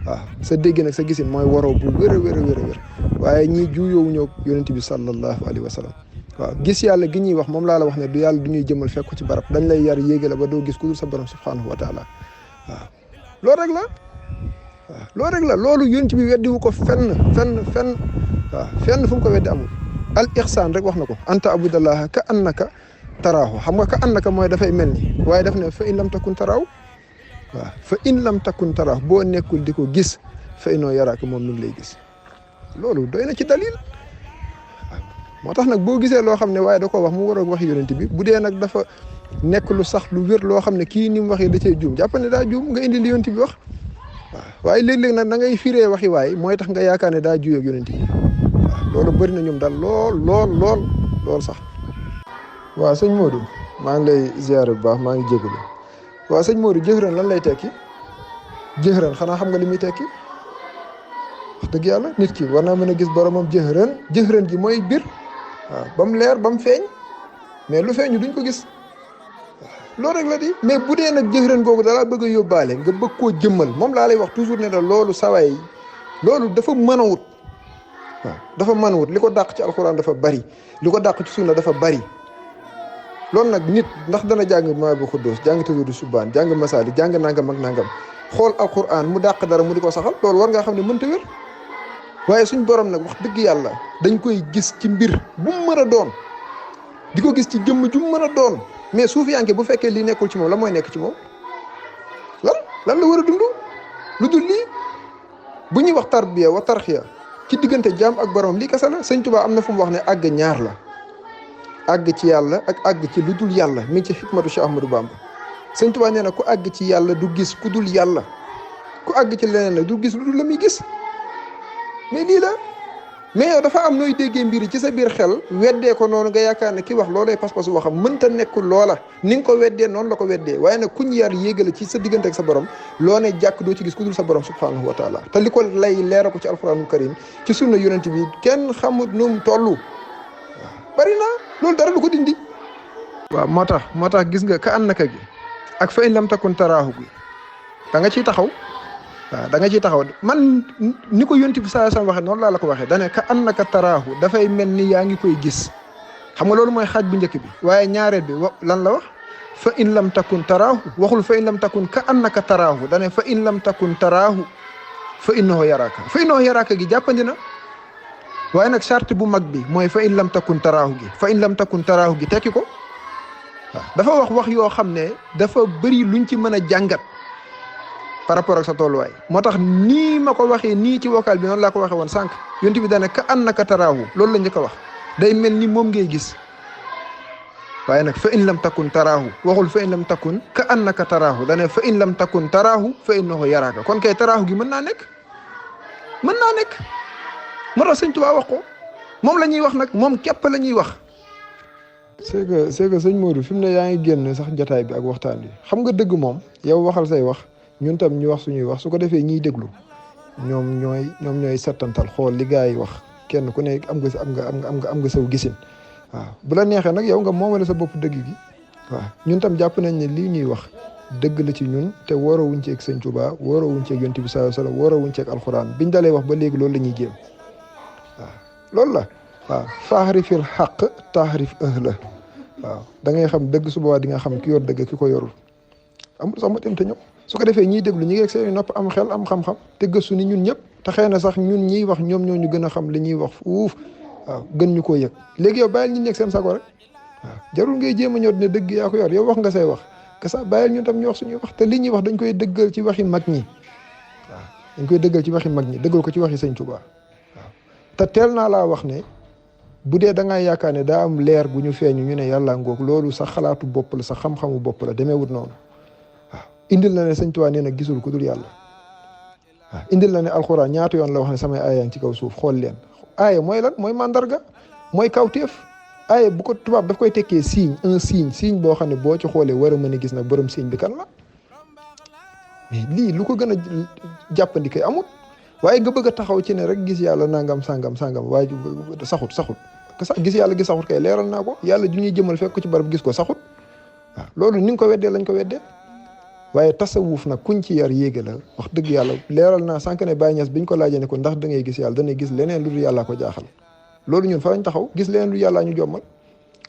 waaw sa dégg nag sa gisin mooy waroo bu wér a wér a wér a wér waaye ñii juuyoowu ñëw yonent bi sallallahu alayhi wa sallam waaw gis yàlla gi ñuy wax moom laa la wax ne du yàlla du ñuy jëmal fekk ko ci barab dañ lay yar yéege la ba doo gis ku dul sa borom subhanahu wa taala waaw loolu rek la waaw loolu rek la loolu yonent bi weddiwu ko fenn waaw fenn fu mu ko weddi amul al ihsaan rek wax na ko anta abudallaha ka annaka taraahu xam nga ka annaka mooy dafay mel ni waaye daf ne fa in lam takun taraahu waaw fa in lam takun taraahu boo nekkul di ko gis fa inoo yaraaka moom mi ngi lay gis loolu doy na ci dalil moo tax nag boo gisee loo xam ne waaye da ko wax mu war a wax yonent bi bu dee nag dafa nekk lu sax lu wér loo xam ne kii ni mu waxee da cee juum jàpp ne daa juum nga indi li yonent bi wax waaw waaye léeg-léeg nag da ngay firee waxi waaye mooy tax nga yaakaar ne daa juuyoo ak yonent bi waaw loolu bëri na ñoom daal lool sax. waaw sëñ Modou maa ngi lay ziare bu baax maa ngi jégalu waaw sëñ Modou jëxërën lan lay tekki jëxërën xanaa xam nga li muy tekki wax dëgg yàlla nit ki war naa mën a gis boromam jëxërën gi mooy bir waaw ba mu leer ba mu feeñ mais lu feeñu duñ ko gis loolu rek la di mais bu dee nag jëxërën googu dalaa bëgg a yóbbaale nga bëgg koo jëmmal moom laa lay wax toujours ne la loolu sawaay loolu dafa mën a wut waaw dafa mën a wut li ko dàq ci alxuraan dafa bari li ko dàq ci sunna dafa bari loolu nag nit ndax dana jàng Mawaahibul Quddus jàng Tazawudu Subaan jàng Masaalik jàng nangam ak nangam xool alxuraan mu dàq dara mu di ko saxal loolu war ngaa xam ne mënta wér waaye suñ borom nag wax dëgg yàlla dañ koy gis ci mbir bu mu mën a doon di ko gis ci jëmm ju mu mën a doon mais suufiyanke bu fekkee lii nekkul ci moom la mooy nekk ci moom lan la war a dund lu dul lii bu ñuy wax tarbiya wa tarxiya ci diggante jaam ak borom lii kese la sëñ Tuubaa am na fu mu wax ne àgg ñaar la àgg ci yàlla ak àgg ci lu dul yàlla mi ngi ci xikmatu Cheikh Ahmadou Bamba sëñ Tuubaa nee na ku àgg ci yàlla du gis ku dul yàlla ku àgg ci leneen la du gis lu dul la muy gis mais lii la mais yow dafa am nooy déggee mbir ci sa biir xel weddee ko noonu nga yaakaar ne ki wax loolay pas-pasu waxam mënta nekk loola ni nga ko weddee noonu la ko weddee waaye nag kuñ yar yéegale ci sa diggante ak sa borom loo ne jàkk doo ci gis ku dul sa borom subhanahu wa taala te li ko lay leera ko ci alquranul karim ci sunna yonent bi kenn xamut nu mu toll waaw bari na loolu dara du ko dindi waaw moo tax gis nga ka annaka gi ak fa in lam takun taraahu gi da nga ciy taxaw waaw da nga ciy taxaw man ni ko yonent bi saa waxee noonu laa la ko waxee dane ka annaka taraahu dafay mel ni yaa ngi koy gis xam nga loolu mooy xaaj bu njëkk bi waaye ñaareel bi lan la wax fa in lam takun taraahu waxul fa in lam takun ka annaka taraahu dane fa in lam takun taraahu fa innahu yaraaka gi jàppandi na waaye nag charte bu mag bi mooy fa in lam takun taraahu gi fa in lam takun taraahu gi tekki ko waaw dafa wax yoo xam ne dafa bëri luñ ci mën a jàngat par rapport ak sa tolluwaay moo tax nii ma ko waxee nii ci vocal bi noonu laa ko waxee woon sànq yonent bi dane ka annaka taraahu loolu la njëkk a wax day mel ni moom ngay gis waaye nag fa in lam takun taraahu waxul fa in lam takun ka annaka taraahu dane fa in lam takun taraahu fa innahu yaraaka kon kay taraahu gi mën naa nekk moo tax sëñ Tuubaa wax ko moom la ñuy wax nag moom képp la ñuy wax c'est que sëñ Modou fi mu ne yaa ngi génn sax jotaay bi ak waxtaan bi xam nga dëgg moom yow waxal say wax ñun tam ñu wax suñuy wax su ko defee ñiy déglu ñoom ñooy settantal xool li gars yi wax kenn ku ne am nga sa am nga saw gisin waaw bu la neexee nag yow nga moomale sa bopp dëgg gi waaw ñun tam jàpp nañ ne lii ñuy wax dëgg la ci ñun te wóorawuñ ci ak sëñ Tuubaa wóorawuñ ci ak yonent bi sallallahu alayhi wasallam wóorawuñ ci ak alxuraan biñ dalee wax ba léegi loolu la ñuy jéem waaw loolu la waaw faarifil xaq taarif ahla waaw da ngay xam dëgg su boobaa di nga xam ki yor dëgg ki ko yorul amul sax ma dem te ñëw su ko defee ñiy déglu ñi ngi ak seen nopp am xel am xam-xam te gëstu ni ñun ñëpp te xëy na sax ñun ñiy wax ñoom ñoo ñu gën a xam li ñuy wax fuuf waaw gën ñu koo yëg léegi yow bàyyil ñu nekk seen sago rek waaw jarul ngay jéem a ñëw ne dëgg yaa ko yor yow wax nga say wax que ça bàyyil ñu tam ñu wax suñuy wax te li ñuy wax dañ koy dëggal ci waxi mag ñi waaw dañ koy dëggal ci waxi mag ñi dëggal ko ci waxi sëñ Tuubaa waaw te teel naa laa wax ne bu dee da ngaa yaakaar ne daa am leer gu ñu feeñu ñu ne yàlla ngoog loolu sa xalaatu bopp la sa xam-xamu bopp la demeewut noonu waaw indil na ne sëñ Tuubaa nee na gisul ku dul yàlla waaw indil na ne alxuraan ñaata yoon la wax ne samay aaya ngi ci kaw suuf xool leen aaya mooy lan mooy mandarga mooy kawteef aaya bu ko tubaab daf koy tekkee signe un signe boo xam ne boo ci xoolee war a mën a gis nag borom signe bi kan la mais lii lu ko gën a jàppandi kay amut waaye nga bëgg a taxaw ci ne rek gis yàlla nangam sangam waaye saxut gis yàlla gi saxut kay leeral naa ko yàlla ju ñuy jëmal fekk ko ci barab gis ko saxut waaw loolu ni nga ko weddee lañ ko weddee waaye tasawuf nag kuñ ci yar yéege la wax dëgg yàlla leeral naa sànq ne Baye Niass biñ ko laajee ne ko ndax da ngay gis yàlla danay gis leneen lu dul yàllaa ko jaaxal loolu ñun fa lañ taxaw gis leneen lu yàllaa ñu jommal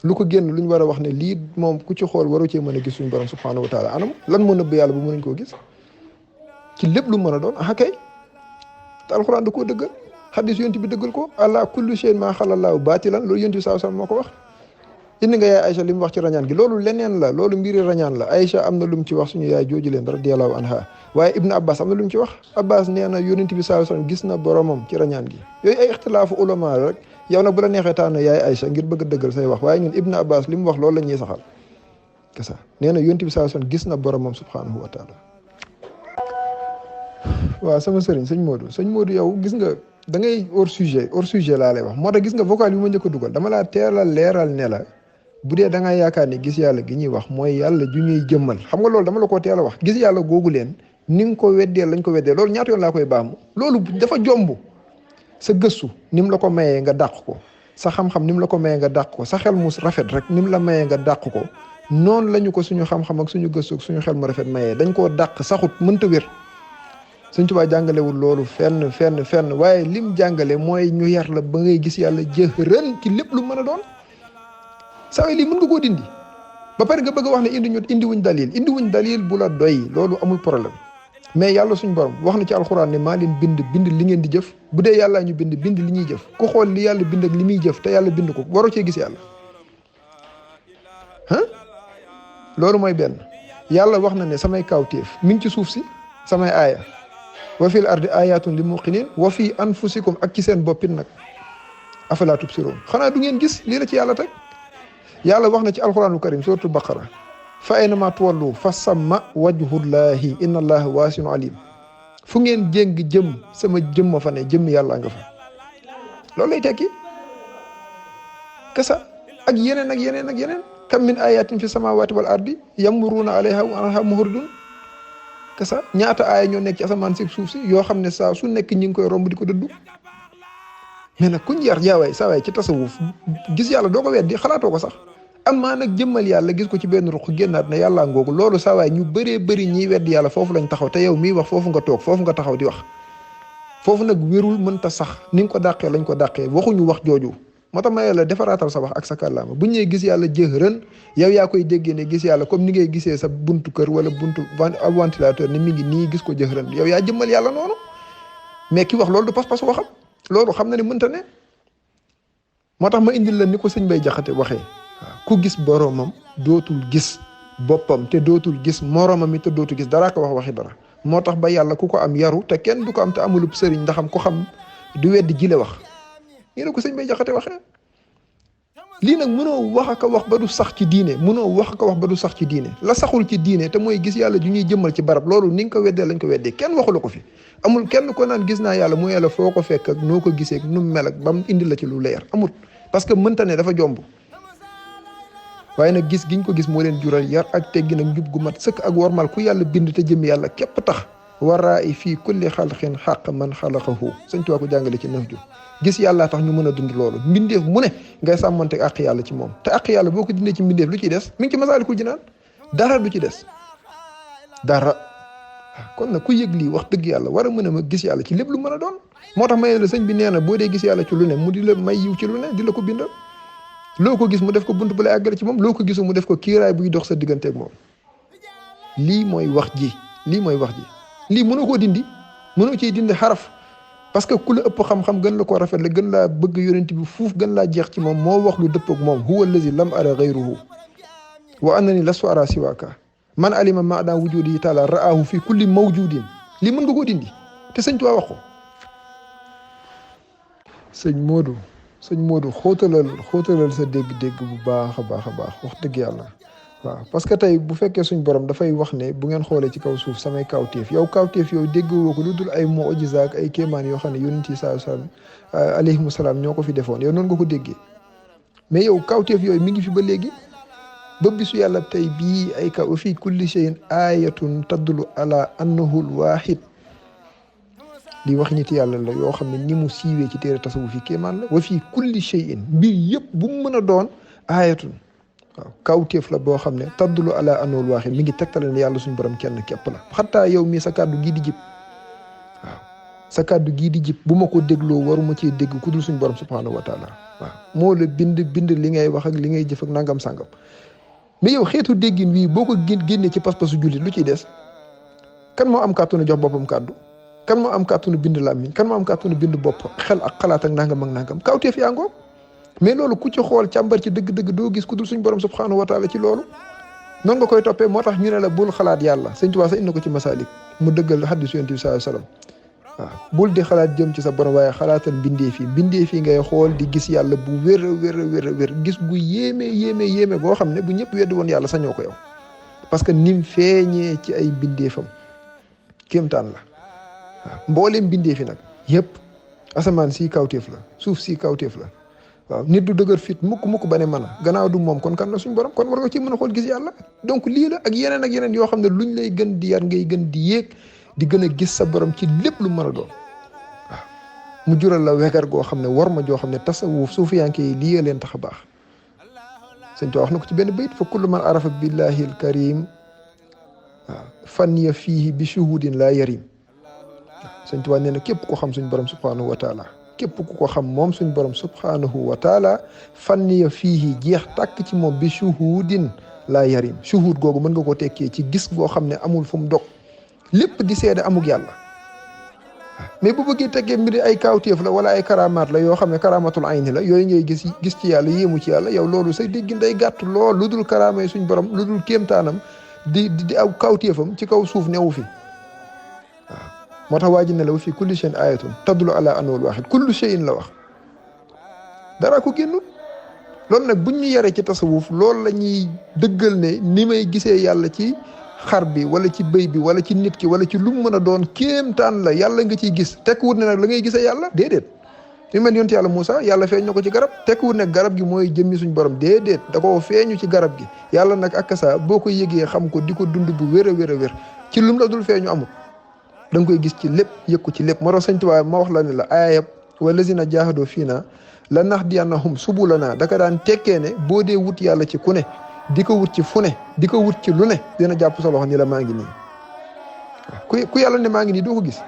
lu ko génn lu ñu war a wax ne lii moom ku ci xool waru cee mën a gis suñu borom subhanahu wa taala anam lan moo nëbb yàlla ba mënuñ koo gis ci lépp lu mën a doon ah kay te alxuraan da koo dëggal xadis yonent bi dëggal ko ala kullu shay'in maa xalallaahu baatilan loolu yonent bi saa sallam moo ko wax indi nga yaay Aïcha li mu wax ci rañaan gi loolu leneen la loolu mbiri rañaan la Aïcha am na lu mu ci wax suñu yaay jooju leen radiyallahu anha waaye Ibn Abbas am na lu mu ci wax Abbas nee na yonent bi saa sallam gis na boromam ci rañaan gi yooyu ay ixtilaafu ulama rek yow nag bu la neexee tànn yaay Aïcha ngir bëgg a dëggal say wax waaye ñun Ibn Abbas li mu wax loolu la ñuy saxal kesa nee na yonent bi saa sallam gis na boromam subhanahu wa taala waaw sama sëñ Modou yow gis nga da ngay hors sujet laa lay wax moo tax gis nga vocal bi ma njëkk a dugal dama laa teel a leeral ne la bu dee da nga yaakaar ne gis yàlla gi ñuy wax mooy yàlla ju ñuy jëmmal xam nga loolu dama la ko teel a wax gis yàlla googu leen ni nga ko weddee lañ ko weddee loolu ñaata yoon laa koy baamu loolu dafa jomb sa gëstu ni mu la ko mayee nga dàq ko sa xam-xam ni mu la ko mayee nga dàq ko sa xel mu rafet rek ni mu la mayee nga dàq ko noonu lañu ko suñu xam-xam ak suñu gëstu ak suñu xel mu rafet mayee dañ koo dàq saxut mënta wér Sëñ Tuubaa jàngalewul loolu fenn waaye lim jàngale mooy ñu yar la ba ngay gis yàlla jëhërën ci lépp lu mën a doon saa lii mën nga koo dindi ba pare nga bëgg a wax ne indiwuñ dalil bu la doy loolu amul problème mais yàlla suñ borom wax na ci alxuraan ne maa leen bind li ngeen di jëf bu dee yàllaa ñu bind li ñuy jëf ku xool li yàlla bind ak li muy jëf te yàlla bind ko waroo cee gis yàlla loolu mooy benn yàlla wax na ne samay kawtéef mi ngi ci suuf si samay aaya wa fil ardi ayatun li muqinin wa fi anfusikum ak ci seen boppit nag afala tubsiroon xanaa du ngeen gis lii la ci yàlla teg yàlla wax na ci alquranul karim suratul baqara fa aynama tuwallu fa samma wajhullahi inna allaha waasiun alim fu ngeen jéng jëm sama jëmma fa ne jëmm yàlla nga fa loolu lay tekki kasa ak yeneen kam min ayatin fi samawati wal ardi yamuruna alayha wa anha muhridun kasa ñaata aaya ñoo nekk ci asamaan si suuf si yoo xam ne saa su nekk ñi ngi koy romb di ko dëddu mais nag kuñ yar jaawaay saa waay ci tasawuf gis yàlla doo ko weddi xalaatoo ko sax amaa nag jëmmal yàlla gis ko ci benn ruq génnaat ne yàllaa ngoogu loolu saa waay ñu bëree bëri ñiy weddi yàlla foofu lañ taxaw te yow miy wax foofu nga toog foofu nga taxaw di wax foofu nag wérul mënta sax ni nga ko dàqee lañ ko dàqee waxuñu wax jooju moo tax ma yàlla defaraatal sa wax ak sa kàllaama bu ñëwee gis yàlla jëhërën yow yaa koy déggee ne gis yàlla comme ni ngay gisee sa buntu kër wala buntu ventilateur ni mi ngi nii gis ko jëhërën yow yaa jëmmal yàlla noonu mais ki wax loolu du pas-pas waxam loolu xam na ne mënta ne moo tax ma indil la ni ko sëñ Bay Jaxate waxee waaw ku gis boromam dootul gis boppam te dootul gis moromam mi te dootul gis daraa ko wax waxi dara moo tax ba yàlla ku ko am yaru te kenn du ko am te amulub sëriñ ndaxam ko xam du weddi jile wax nii la ko sëñ Bay Jaxate waxee lii nag mënoo wax ak a wax ba du sax ci diine la saxul ci diine te mooy gis yàlla ju ñuy jëmmal ci barab loolu ni nga ko weddee lañ ko weddee kenn waxu la ko fi amul kenn ko naan gis naa yàlla mu yàlla foo ko fekk ak noo ko gisee ak nu mu mel ak ba mu indi la ci lu leer amul parce que mënta ne dafa jomb waaye nag gis giñ ko gis moo leen jural yar ak teggi nag njub gu mat sëkk ak wormal ku yàlla bind te jëm yàlla képp tax waraa i fii kulli xalqin xaq man xalaqahu sëñ Tuubaa ko jàngale ci nëf ju gis yàlla tax ñu mën a dund loolu mbindeef mu ne ngay sàmmante àq yàlla ci moom te àq yàlla boo ko dindee ci mbindeef lu ciy des mi ngi ci Masaalikul Jinaan dara du ci des dara kon nag ku yëg lii wax dëgg yàlla war a mën a ma gis yàlla ci lépp lu mën a doon moo tax may la sëñ bi nee na boo dee gis yàlla ci lu ne mu di la may yiw ci lu ne di la ko bindal loo ko gis mu def ko bunt bu lay àggale ci moom loo ko gisu mu def ko kiiraay buy dox sa digganteeg moom lii mooy wax ji lii mooy wax ji lii mënoo koo dindi mënoo ciy dindi xaraf parce que ku la ëpp xam-xam gën la ko rafet la gën laa bëgg yonent bi fuuf gën laa jeex ci moom moo wax lu dëppoog moom huwa allazi lam ara gayruhu wa annani lastu ara siwaka man alima maada wujudi taala raahu fi kulli mawjudin lii mën nga koo dindi te sëñ Tuubaa wax ko sëñ Modou xóotalal sa dégg-dégg bu baax a baax wax dëgg yàlla waaw parce que tey bu fekkee suñ borom dafay wax ne bu ngeen xoolee ci kaw suuf samay kawteef yow kawteef yow déggoo ko lu dul ay mu'jiza ak ay kéemaan yoo xam ne yonent yi alayhimu salaam ñoo ko fi defoon yow noonu nga ko déggee mais yow kawteef yooyu mi ngi fi ba léegi ba bisu yàlla tey bii ay kaw fii kulli shay'in ayatun tadulu ala annahu al-wahid li wax nit yàlla la yoo xam ne ni mu siiwee ci téere tasawuf fi kéemaan la wa fii kulli shay'in mbir yëpp bu mu mën a doon ayatun waaw kawteef la boo xam ne taddulu ala anul waaxid mi ngi tegtale ne yàlla suñu borom kenn képp la xataa yow mii sa kàddu gii di jib waaw sa kàddu gii di jib bu ma ko dégloo waruma cee dégg ku dul suñu borom subhanahu wa taala waaw moo la bind li ngay wax ak li ngay jëf ak nangam sangam mais yow xeetu déggin wii boo ko génnee ci pas-pasu jullit lu ciy des kan moo am kàttanu jox boppam kàddu kan moo am kàttanu bind làmmiñ kan moo am kàttanu bind bopp xel ak xalaat ak nangam kawteef yaa ngoo mais loolu ku ci xool càmbar ci dëgg-dëgg doo gis ku dul suñ borom subhanahu wa taala ci loolu noonu nga koy toppee moo tax ñu ne la bul xalaat yàlla sëñ Tuubaa sax indi ko ci Masaalik mu dëggal hadiis Yonent bi sallallahu alayhi wasallam waaw bul di xalaat jëm ci sa borom waaye xalaatal mbindeef yi ngay xool di gis yàlla bu wér a wér gis gu yéeme boo xam ne bu ñëpp weddi woon yàlla sañoo ko yow parce que nim feeñee ci ay mbindeefam kéemtaan la waaw mbooleem mbindeefi nag yëpp asamaan si kawteef la suuf si kawteef la waaw nit du dëgër fit mukk ba ne mën a gannaaw du moom kon kan la suñ borom kon war nga ci mën a xool gis yàlla donc lii la ak yeneen yoo xam ne luñ lay gën di yar ngay gën di yéeg di gën a gis sa borom ci lépp lu mën a doon waaw mu jural la wegar goo xam ne war ma joo xam ne tasawuf suufiyanke yi lii leen tax a baax sëñ Tuubaa wax na ko ci benn bayit fa kullu man arafa billahi al karim waaw fan ya fiihi bi shuhudin la yarim sëñ Tuubaa nee na képp ko xam suñ borom subhanahu wa taala képp ku ko xam moom suñ borom subhanahu wa taala fan ya fiihi jeex tàkk ci moom bi shuhudin la yarim shuhud googu mën nga ko tekkee ci gis goo xam ne amul fu mu dog lépp di seede amuk yàlla mais bu bëggee teggee mbiri ay kawtéef la wala ay karamaat la yoo xam ne karamatul ayni la yooyu ngay gis ci yàlla yéemu ci yàlla yow loolu sa déggin day gàtt lool lu dul karaama yi suñ borom lu dul kéemtaanam di aw kawtéefam ci kaw suuf newu fi waaw moo tax waa ji ne la wa fi kulli shay'in ayatun tadulu ala anwal wahid kullu shay'in la wax dara ko génnul loolu nag buñ ñu yaree ci tasawuf loolu la ñuy dëggal ne ni may gisee yàlla ci xar bi wala ci bëy bi wala ci nit ki wala ci lu mu mën a doon kéemtaan la yàlla nga ciy gis tekkiwut ne nag la ngay gisee yàlla déedéet li mel yonent yàlla Moussa yàlla feeñ na ko ci garab tekkiwut ne garab gi mooy jëmmi suñ borom déedéet da koo feeñu ci garab gi yàlla nag ak saa boo ko yëgee xam ko di ko dund bu wér a wér ci lu mu la dul feeñu amul da nga koy gis ci lépp yëg ko ci lépp moo tax sëñ Tuubaa ma wax la ne la aayab wallazina jaahadoo fiinaa lanahdiyannahum subulanaa da ka daan tekkee ne boo dee wut yàlla ci ku ne di ko wut ci fu ne di ko wut ci lu ne dina jàpp sa loxo ni la maa ngi nii waaw ku yàlla ne maa ngi nii doo ko gis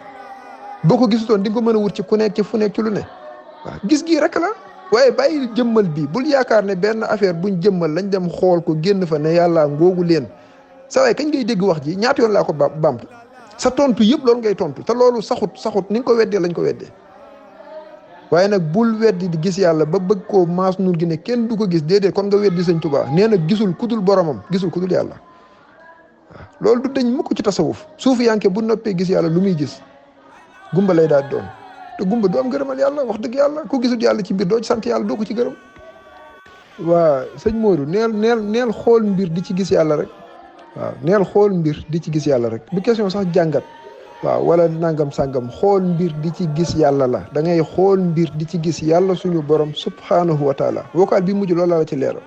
boo ko gisutoon di nga ko mën a wut ci ku nekk ci fu nekk ci lu ne waaw gis gii rek la waaye bàyyi jëmmal bi bul yaakaar ne benn affaire buñ jëmmal lañ dem xool ko génn fa ne yàlla ngoogu leen sa waay kañ ngay dégg wax ji ñaata yoon laa ko bamtu sa tontu yëpp loolu ngay tontu te loolu saxut ni nga ko weddee lañ ko weddee waaye nag bul weddi di gis yàlla ba bëgg koo maas nur gi ne kenn du ko gis déedéet kon nga weddi sëñ Tuubaa nee na gisul kudul boromam gisul kudul yàlla waaw loolu du dañ mukk ci tasawuf suufi yanke bu noppee gis yàlla lu muy gis gumba lay daal doon te gumba du am gërëmal yàlla wax dëgg yàlla ku gisul yàlla ci mbir doo ci sant yàlla doo ko ci gërëm waa sëñ Modou neel xool mbir di ci gis yàlla rek waaw neel xool mbir di ci gis yàlla rek du question sax jàngat waaw wala nangam sàngam xool mbir di ci gis yàlla la da ngay xool mbir di ci gis yàlla suñu borom subhanahu wa taala vocal bi mujj loolu la ci leeral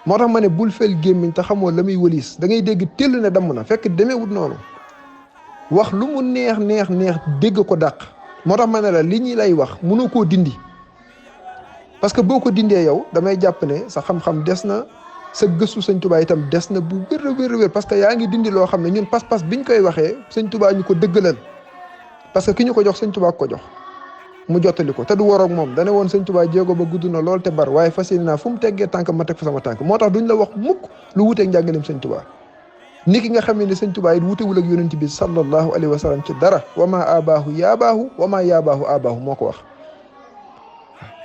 moo tax ma ne bul fel gémmiñ te xamoo la muy wëliis da ngay dégg tell ne damm na fekk demeewut noonu wax lu mu neex neex neex dégg ko dàq moo tax ma ne la li ñuy lay wax mënoo koo dindi parce que boo ko dindee yow damay jàpp ne sa xam-xam des na sa gëstu sëñ Tuubaa itam des na bu wér a wér a wér parce que yaa ngi dindi loo xam ne ñun pas-pas biñ koy waxee sëñ Tuubaa ñu ko dëggalal parce que ki ñu ko jox sëñ Tuubaa ko jox mu jottali ko te du waroog moom dane woon sëñ Tuubaa jéego ba gudd na lool te bar waaye fas yéene naa fu mu teggee tànk ma teg fa sama tànk moo tax duñ la wax mukk lu wuteeg njàngaleem sëñ Tuubaa ni ki nga xam ne sëñ Tuubaa it wutewul ak yonent bi sallallahu alayhi wa sallam ci dara wa ma abaahu yaabaahu wa ma yaabaahu abaahu moo ko wax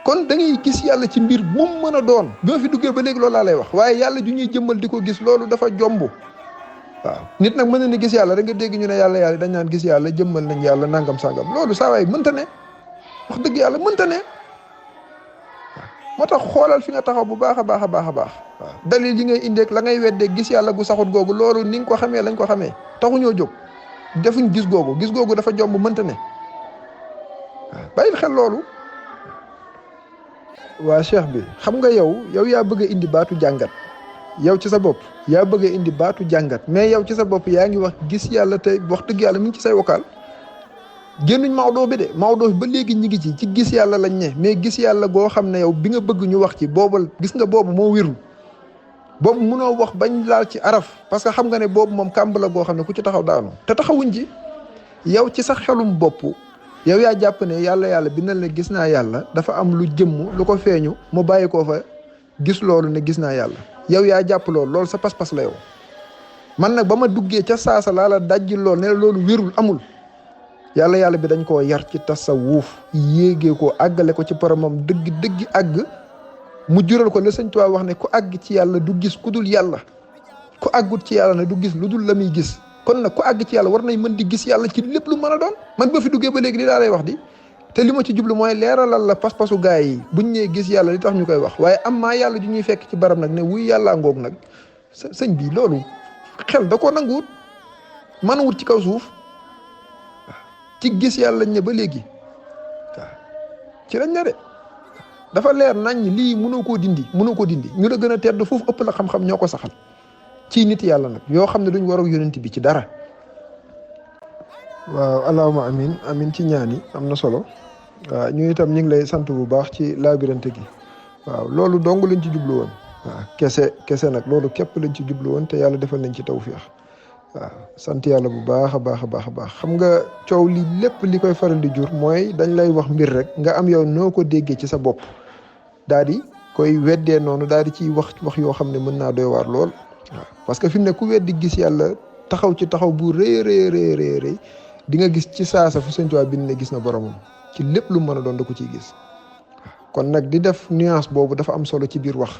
kon da ngay gis yàlla ci mbir bu mu mën a doon bi ma fi duggee ba léegi loolu laa lay wax waaye yàlla ju ñuy jëmmal di ko gis loolu dafa jomb waaw nit nag mën na ni gis yàlla rek nga dégg ñu ne yàlla dañ naan gis yàlla jëmmal nañ yàlla nangam sangam loolu saa waay mënta ne wax dëgg yàlla mënta ne moo tax xoolal fi nga taxaw bu baax a baax a baax a baax waaw dalil yi ngay indeeg la ngay weddee gis yàlla gu saxut googu loolu ni nga ko xamee lañ ko xamee taxuñoo jóg defuñ gis googu dafa jomb mënta ne waaw bàyyil xel loolu waa cheikh bi xam nga yow yaa bëgg a indi baatu jàngat yow ci sa bopp yaa bëgg a indi baatu jàngat mais yow ci sa bopp yaa ngi wax gis yàlla te wax dëgg yàlla mi ngi ci say vocal génnuñ Maodo bi de Maodo ba léegi ñi ngi ci gis yàlla lañ ne mais gis yàlla goo xam ne yow bi nga bëgg ñu wax ci boobal gis nga boobu moo wérul boobu mënoo wax bañ laal ci araf parce que xam nga ne boobu moom kàmb la goo xam ne ku ci taxaw daanu te taxawuñ ci yow ci sa xelum bopp yow yaa jàpp ne yàlla bi na la gis naa yàlla dafa am lu jëmm lu ko feeñu mu bàyyi koo fa gis loolu ne gis naa yàlla yow yaa jàpp loolu sa pas-pas la yow man nag ba ma duggee ca saasa laa la dajji lool ne loolu wérul amul yàlla bi dañ koo yar ci tasawuf yéegee ko àggale ko ci boromam dëgg àgg mu jural ko la sëñ Tuubaa wax ne ku àgg ci yàlla du gis ku dul yàlla ku àggut ci yàlla ne du gis lu dul la muy gis kon nag ku àgg ci yàlla war nañ mën di gis yàlla ci lépp lu mën a doon man ba fi duggee ba léegi li daa lay wax di te li ma ci jublu mooy leeralal la pas-pasu gaa yi buñ ñee gis yàlla li tax ñu koy wax waaye am maa yàlla ju ñuy fekk ci barab nag ne wuy yàllaa ngoog nag sëñ bi loolu xel da koo nanguwut mën a wut ci kaw suuf ci gis yàlla lañ ne ba léegi waaw ci lañ ne de dafa leer nañ lii mënoo koo dindi ñu la gën a tedd foofu ëpp la xam-xam ñoo ko saxal ci nit yàlla nag yoo xam ne duñ war a yonent bi ci dara waaw allahuma amin ci ñaani am na solo waaw ñu itam ñu ngi lay sant bu baax ci labirante gi waaw loolu dong lañ ci jublu woon waaw kese nag loolu képp lañ ci jublu woon te yàlla defal nañ ci tawfiix waaw sant yàlla bu baax a baax xam nga coow li lépp li koy faral di jur mooy dañ lay wax mbir rek nga am yow noo ko déggee ci sa bopp daal di koy weddee noonu daal di ciy wax yoo xam ne mën naa doy waar lool waaw parce que fi mu ne ku weddi gis yàlla taxaw ci taxaw bu rëy di nga gis ci saasa fu Sëñ Tuubaa bind ne gis na boromam ci lépp lu mën a doon da ko ciy gis kon nag di def nuance boobu dafa am solo ci biir wax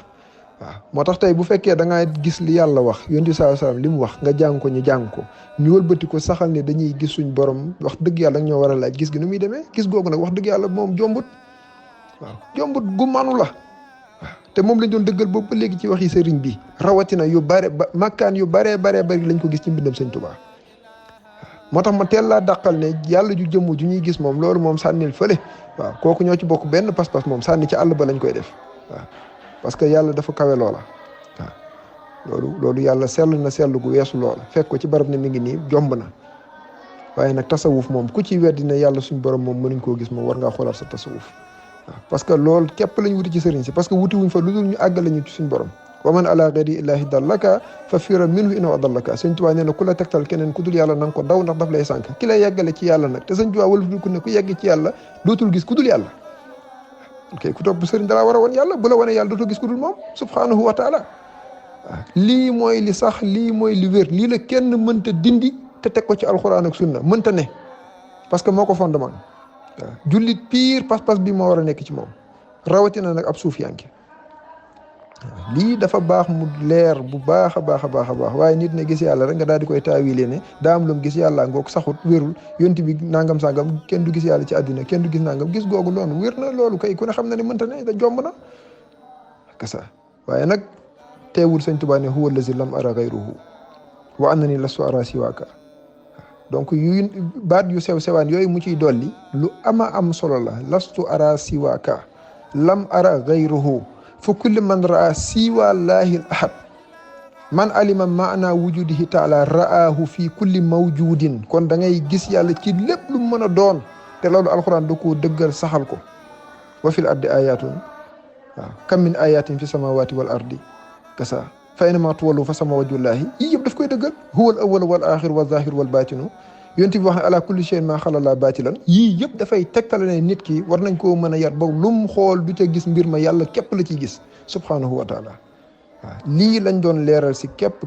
waaw moo tax tey bu fekkee da ngaa gis li yàlla wax yonent bi sallallahu alayhi wasallam li mu wax nga jàng ko ñu jàng ko ñu wëlbati ko saxal ne dañuy gis suñ borom wax dëgg yàlla ñoo war a laaj gis gi nu muy demee gis googu nag wax dëgg yàlla moom jombut gu manu la waaw te moom lañ doon dëggal boobu ba léegi ci waxi sëriñ bi rawatina yu bare ba makkaan yu baree bari lañ ko gis ci mbindam Sëñ Tuubaa moo tax ma teel laa dàqal ne yàlla ju jëmm ju ñuy gis moom loolu moom sànnil fële waaw kooku ñoo ci bokk benn pas-pas moom sànni ci àll ba lañ koy def waaw parce que yàlla dafa kawe loola waaw loolu yàlla sell na sell gu weesu loola fekk ko ci barab ne mi ngi nii jomb na waaye nag tasawuf moom ku ci weddi ne yàlla suñ borom moom mënuñ koo gis moom war ngaa xoolaat sa tasawuf waaw parce que loolu képp lañ wuti ci sëriñ si parce que wuti wuñ fa lu dul ñu àggale ñu ci suñ borom wa man ala ghayri illahi dallaka fa fira minhu innahu adallaka Sëñ Tuubaa nee na ku la tegtal keneen ku dul yàlla na nga ko daw ndax daf lay sànk ki lay yeggale ci yàlla nag te Sëñ Tuubaa wala ku ne ku yegg ci yàlla dootul gis ku dul yàlla ok ku topp sëriñ dalaa war a woon yàlla bu la wanee yàlla dootoo gis ku dul moom subhanahu wa taala waaw lii mooy li sax lii mooy li wér lii la kenn mënta dindi te teg ko ci alxuraan ak sunna mënta ne parce que moo ko fondement waaw jullit pire pas-pas bi moo war a nekk ci moom rawatina nag ab suuf yanki lii dafa baax mu leer bu baax a baax waaye nit ne gis yàlla rek nga daal di koy taawile ne daa am lu mu gis yàlla ngoog saxut wérul yonti bi nangam sangam kenn du gis yàlla ci àddina kenn du gis nangam gis googu loolu wér na loolu kay ku ne xam na ne mënta ne da jomb na kasa waaye nag teewul Sëñ Tuubaa ne huwa allazi lam ara gayruhu wa annani lastu ara siwaaka donc yu baat yu sew sewaan yooyu mu ciy dolli lu ama am solo la lastu ara siwaaka lam ara gayruhu fa kulli man raa siwa llahi al ahad man alima maana wujudihi taala raahu fi kulli mawjudin kon da ngay gis yàlla ci lépp lu mën a doon te loolu alxuraan da koo dëggal saxal ko wa fil ardi ayatun waaw kam min ayatin fi samawati wal ardi kasa fa aynama tuwallu fa sama wajhullahi yii yëpp daf koy dëggal huwa al awwal wal axir wal zahir wal batinu yonent bi wax ne ala kulli shay'in ma xalala batilan yii yëpp dafay tegtale ne nit ki war nañ koo mën a yar ba lu mu xool du ca gis mbir ma yàlla képp la ciy gis subhanahu wa taala waaw lii lañ doon leeral si képp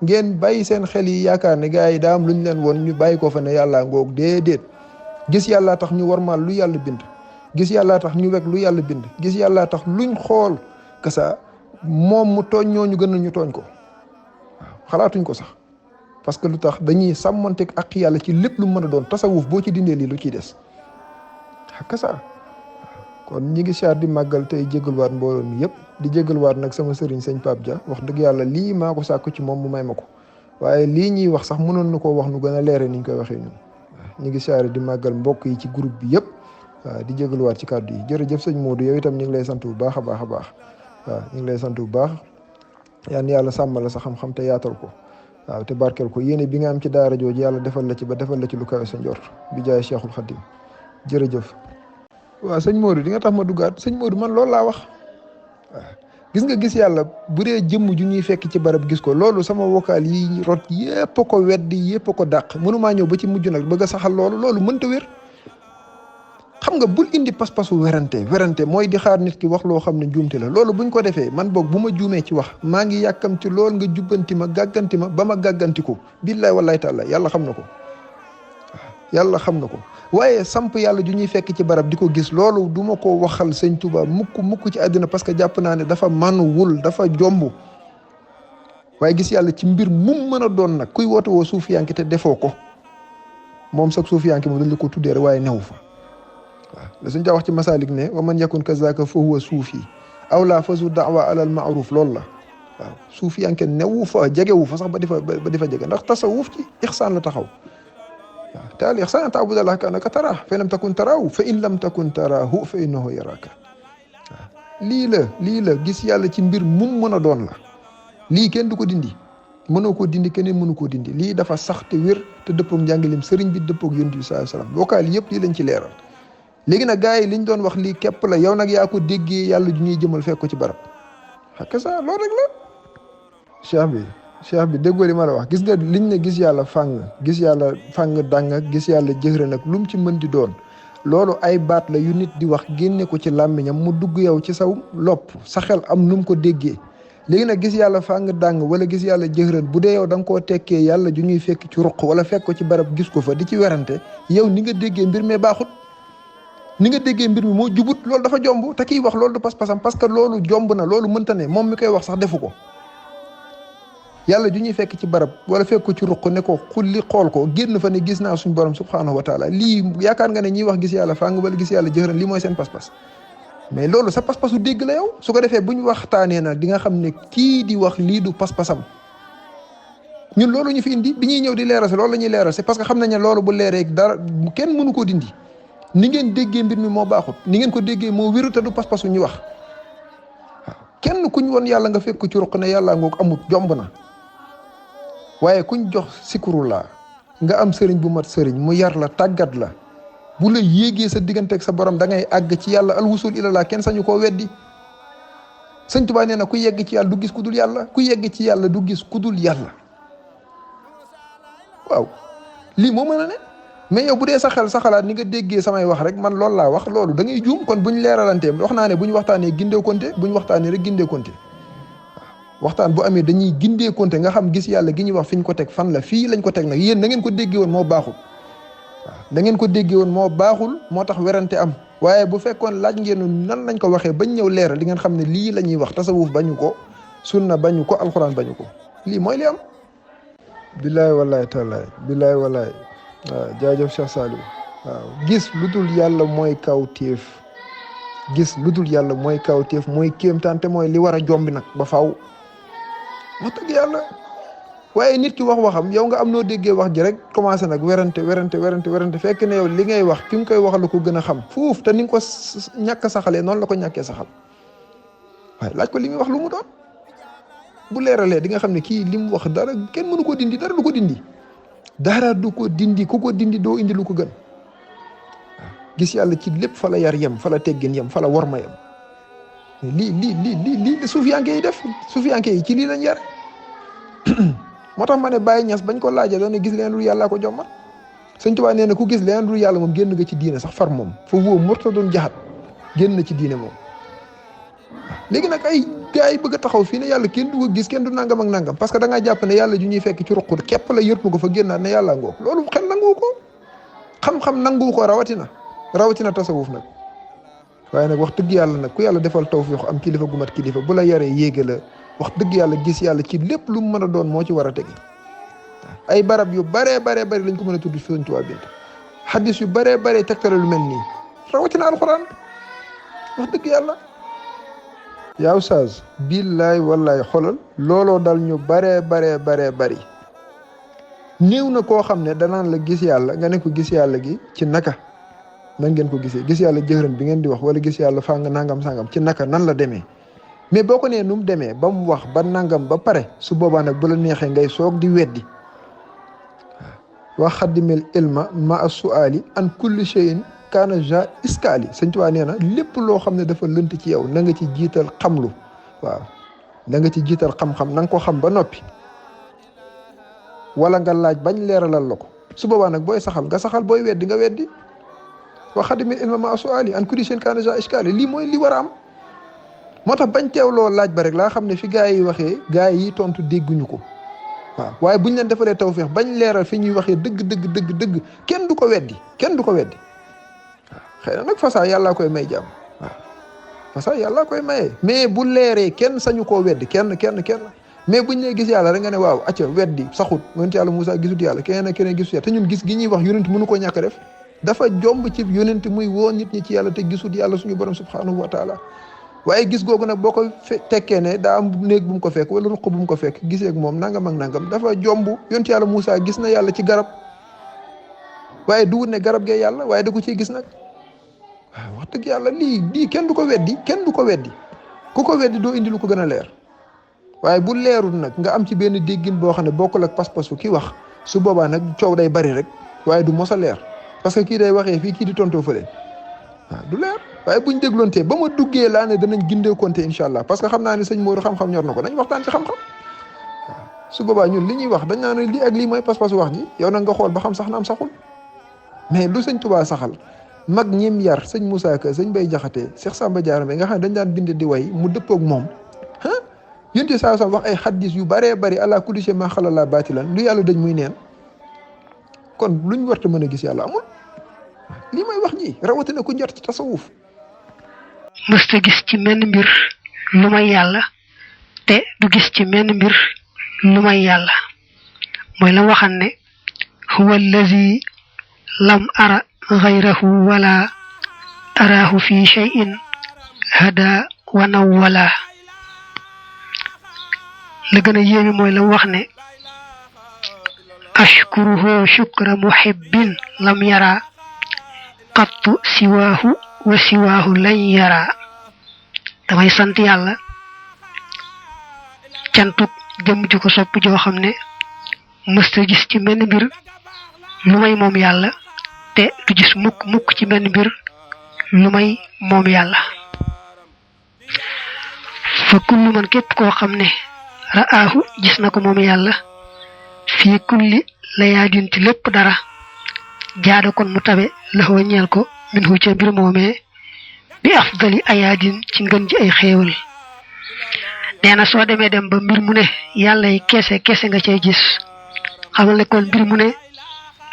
ngeen bàyyi seen xel yi yaakaar ne gars yi daa am lu ñu leen woon ñu bàyyi ko fa ne yàlla ngoog déedéet gis yàllaa tax ñu warmaal lu yàlla bind gis yàllaa tax ñu weg lu yàlla bind gis yàllaa tax luñ xool kasa moom mu tooñ ñooñu gën a ñu tooñ ko waaw xalaatuñ ko sax parce que lu tax dañuy sàmmanteeg ak yàlla ci lépp lu mën a doon tasawuf boo ci dindee lii lu ciy des kasa kon ñi ngi siyaar di màggal tey jégaluwaat mbooloo mi yëpp di jégaluwaat nag sama sëriñ sëñ Pape Dia wax dëgg yàlla lii maa ko sàkku ci moom mu may ma ko waaye lii ñuy wax sax mënoon na koo wax nu gën a leere ni ñu koy waxee ñun ñi ngi siyaar di màggal mbokk yi ci groupe bi yëpp waaw di jégaluwaat ci kàddu yi jërëjëf sëñ Modou yow itam ñu ngi lay sant bu baax a baax a baax waaw ñu ngi lay sant bu baax yaan yàlla sàmmal la sa xam-xam te yaatal ko waaw te barkeel ko yéene bi nga am ci daara jooju yàlla defal la ci ba defal la ci lu kawe sa njort bi jaay Cheikhul Khadim jërëjëf. waaw sëñ Modou di nga tax ma duggaat sëñ Modou man loolu laa wax waaw gis nga gis yàlla bu dee jëmm ju ñuy fekk ci barab gis ko loolu sama vocal yi rot yépp ko weddi yépp ko dàq mënumaa ñëw ba ci mujj nag bëgg a saxal loolu mënta wér. xam nga bul indi pas-pasu werante mooy di xaar nit ki wax loo xam ne njuumte la loolu buñ ko defee man boog bu ma juumee ci wax maa ngi yàkkamti lool nga jubbanti ma gàgganti ma ba ma gàgganti ko billaay wallaay taala yàlla xam na ko waaw yàlla xam na ko waaye samp yàlla ju ñuy fekk ci barab di ko gis loolu du ma ko waxal sëñ Touba mukk ci àddina parce que jàpp naa ne dafa manuwul dafa jomb waaye gis yàlla ci mbir mum mën a doon nag kuy woote woo suufiyanke te defoo ko moom sax suufiyanke moom dañ la ko tuddee rek waaye newu fa waaw la suñ daa wax ci masalik ne wa man yakun kazaka fa huwa suufi aw la fasu daawa alal maaruf loolu la waaw suufiyanke newu fa jegewu fa sax ba di fa jege ndax tasawuf ci ixsaan la taxaw waaw te al ixsaan an taabudallaha ka annaka taraahu fa in lam takun taraahu fa in lam takun taraahu fa innahu yaraaka waaw lii la gis yàlla ci mbir mum mën a doon la lii kenn du ko dindi mënoo koo dindi keneen mënu koo dindi lii dafa sax te wér te dëppoog njàngalim sëriñ bi dëppoog yonent bi sallallahu alayhi wasallam vocal yëpp lii lañ ci leeral léegi nag gars yi liñ doon wax lii képp la yow nag yaa ko déggee yàlla ju ñuy jëmal fekk ko ci barab xakk ça loolu rek la cheikh bi déggoo li ma la wax gis nga liñ ne gis yàlla fàng dàng gis yàlla jëxërë nag lu mu ci mën di doon loolu ay baat la yu nit di wax génne ko ci làmmiñam mu dugg yow ci saw lopp sa xel am nu mu ko déggee léegi nag gis yàlla fàng dàng wala gis yàlla jëxërën bu dee yow da nga koo tekkee yàlla ju ñuy fekk ci ruq wala fekk ko ci barab gis ko fa di ci werante yow ni nga déggee mbir mi baaxut ni nga déggee mbir mi moo jubut loolu dafa jomb te kiy wax loolu du pas-pasam parce que loolu jomb na loolu mënta ne moom mi koy wax sax defu ko yàlla ju ñuy fekk ci barab wala fekk ko ci ruq ne ko xulli xool ko génn fa ne gis naa suñ borom subhanahu wa taala lii yaakaar nga ne ñiy wax gis yàlla fàng wala gis yàlla jëxëran lii mooy seen pas-pas mais loolu sa pas-pasu dégg la yow su ko defee bu ñu waxtaanee nag di nga xam ne kii di wax lii du pas-pasam ñun loolu ñu fi indi bi ñuy ñëw di leeral si loolu la ñuy leeral c'est parce que xam nañ ne loolu bu leeree dara kenn mënu koo dindi ni ngeen déggee mbir mi moo baaxut ni ngeen ko déggee moo wéru te du pas-pasu ñu wax waaw kenn kuñ woon yàlla nga fekk ci ruq ne yàlla ngoog amut jomb na waaye kuñ jox sikurulaa nga am sëriñ bu mat sëriñ mu yar la tàggat la bu la yéegee sa digganteeg sa borom da ngay àgg ci yàlla alwusul ilallah kenn sañu koo weddi sëñ Tuubaa nee na ku yegg ci yàlla du gis ku dul yàlla ku yegg ci yàlla du gis ku dul yàlla waaw lii moo mën a ne mais yow bu dee sa xel sa xalaat ni nga déggee samay wax rek man loolu laa wax loolu da ngay juum kon buñ leeralantee wax naa ne bu ñu waxtaanee gindee konte bu ñu waxtaanee rek gindee konte waaw waxtaan bu amee dañuy gindee konte nga xam gis yàlla gi ñuy wax fi ñu ko teg fan la fii lañ ko teg nag yéen na ngeen ko déggee woon moo baaxul waaw da ngeen ko déggee woon moo baaxul moo tax werante am waaye bu fekkoon laaj ngeen nan lañ ko waxee bañ ñëw leeral di ngeen xam ne lii la ñuy wax tasawuf bañu ko sunna bañu ko alxuraan bañu ko lii mooy li am. billaay wallaay taalaay billaay wallaay waaw jaajëf Cheikh Saliou waaw gis lu dul yàlla mooy kawtéef gis lu dul yàlla mooy kawtéef mooy kéemtaan te mooy li war a jombi nag ba faaw wax dëgg yàlla waaye nit ki wax waxam yow nga am noo déggee wax ji rek commencé nag werante fekk ne yow li ngay wax ki nga koy wax la ko gën a xam fuuf te ni nga ko ñàkk saxalee noonu la ko ñàkkee saxal waaye laaj ko li muy wax lu mu doon bu leeralee di nga xam ne kii li mu wax dara kenn mënu ko dindi dara du ko dindi dara du ko dindi ku ko dindi doo indi lu ko gën gis yàlla ci lépp fa la yar yem fa la teggin yem fa la worma yem lii suufiyanke yi def suufiyanke yi ci lii lañ yar moo tax ma ne Baye Niass bañ ko laajee dana gis leen lu yàllaa ko jommal Sëñ Tuubaa nee na ku gis leen lu yàlla moom génn nga ci diine sax far moom fa wóo murtadun jaxat génn na ci diine moom léegi nag ay gars yi bëgg a taxaw fii ne yàlla kenn du ko gis kenn du nangam ak nangam parce que da ngaa jàpp ne yàlla ju ñuy fekk ci ruqul képp la yërtu ko fa génnaat ne yàlla ngoo loolu xel nangu ko xam-xam nangu ko rawatina tasawuf nag waaye nag wax dëgg yàlla nag ku yàlla defal tawfiix am kilifa gu mat kilifa bu la yaree yéege la wax dëgg yàlla gis yàlla ci lépp lu mu mën a doon moo ci war a tegi ay barab yu baree lañ ko mën a tudd fi Sëñ Tuubaa bind xaddis yu baree tegtale lu mel nii rawatina alxuraan wax dëgg yàlla yaa Oustaz billaay wallaay xolal looloo dal ñu baree bari néew na koo xam ne danaan la gis yàlla nga ne ko gis yàlla gi ci naka nan ngeen ko gisee gis yàlla jëxëran bi ngeen di wax wala gis yàlla fàng nangam sangam ci naka nan la demee mais boo ko nee nu mu demee ba mu wax ba nangam ba pare su boobaa nag bu la neexee ngay soog di weddi wa xaddimil ilma ma a suali an kulli shay'in kaana ja iskaali Sëñ Tuubaa nee na lépp loo xam ne dafa lënt ci yow na nga ci jiital xamlu waaw na nga ci jiital xam-xam na nga ko xam ba noppi wala nga laaj bañ leeralal la ko su boobaa nag booy saxal nga saxal booy weddi nga weddi wa xaddimil ilma ma a suali an kulli shay'in kaana ja iskaali lii mooy li war a am moo tax bañ teewloo laaj ba rek laa xam ne fi gaa yi waxee gaa yi tontu dégguñu ko waaw waaye buñ leen defalee tawfiix bañ leeral fi ñuy waxee dëgg kenn du ko weddi waaw xëy na nag fasaa yàllaa koy may jàmm waaw fasaa yàllaa koy mayee mais bu leeree kenn sañu koo weddi kenn mais buñ nee gis yàlla rek nga ne waaw acca weddi saxut yonent yàlla Moussa gisut yàlla keneen gisut yàlla te ñun gis gi ñuy wax yonent mënu ko ñàkk def dafa jomb ci yonent muy woo nit ñi ci yàlla te gisut yàlla suñu borom subhanahu wa taala waaye gis googu nag boo ko tekkee ne daa am néeg bu mu ko fekk wala ruq bu mu ko fekk gisee ak moom nangam ak nangam dafa jomb yonent yàlla Moussa gis na yàlla ci garab waaye duwut ne garab gee yàlla waaye da ko ciy gis nag waaw wax dëgg yàlla lii kenn du ko weddi ku ko weddi doo indi lu ko gën a leer waaye bu leerul nag nga am ci benn déggin boo xam ne bokkul ak pas-pasu ki wax su boobaa nag coow day bari rek waaye du mos a leer parce que kii day waxee fii kii di tontoo fële waaw du leer waaye buñ dégloontee ba ma duggee laa ne danañ gindee konte incha allah parce que xam naa ne sëñ Modou xam-xam ñor na ko dañ waxtaan ci xam-xam waaw su boobaa ñun li ñuy wax dañ naa ne lii ak lii mooy pas-pasu wax ji yow nag nga xool ba xam sax na am saxul mais lu sëñ Tuubaa saxal mag ñim yar sëñ Moussa Ka sëñ Bay Jaxate Cheikh Samba Diarra nga xam ne dañ daan bind di way mu dëppoog moom yénte saa sam wax ay xaddis yu baree bari ala kulli shay ma xalala baatilan lu yàlla dañ muy neen kon luñ warta mën a gis yàlla amul lii may wax ji rawatina ku njort ci tasawuf mësta gis ci menn mbir lu may yàlla te du gis ci menn mbir lu may yàlla mooy la waxan ne huwa allazi lam ara ghayrahu wala araahu fi shay'in hada wa nawwala la gën a yéeme mooy la wax ne ashkuruhu shukra muhibbin lam yara qattu siwaahu wa siwaahu lañ yara damay sant yàlla cantuk jëm ju ko sopp joo xam ne mësta gis ci menn mbir lu may moom yàlla te du gis mukk ci menn mbir lu may moom yàlla fa kullu man képp koo xam ne ra'aahu gis na ko moom yàlla fii kulli layaadin ci lépp dara jaada kon mu tabe laxoo ñeel ko min hu ca mbir moomee bi afdali ayaadin ci ngën ji ay xéewal nee na soo demee dem ba mbir mu ne yàlla yi kese nga cay gis xamal ne kon mbir mu ne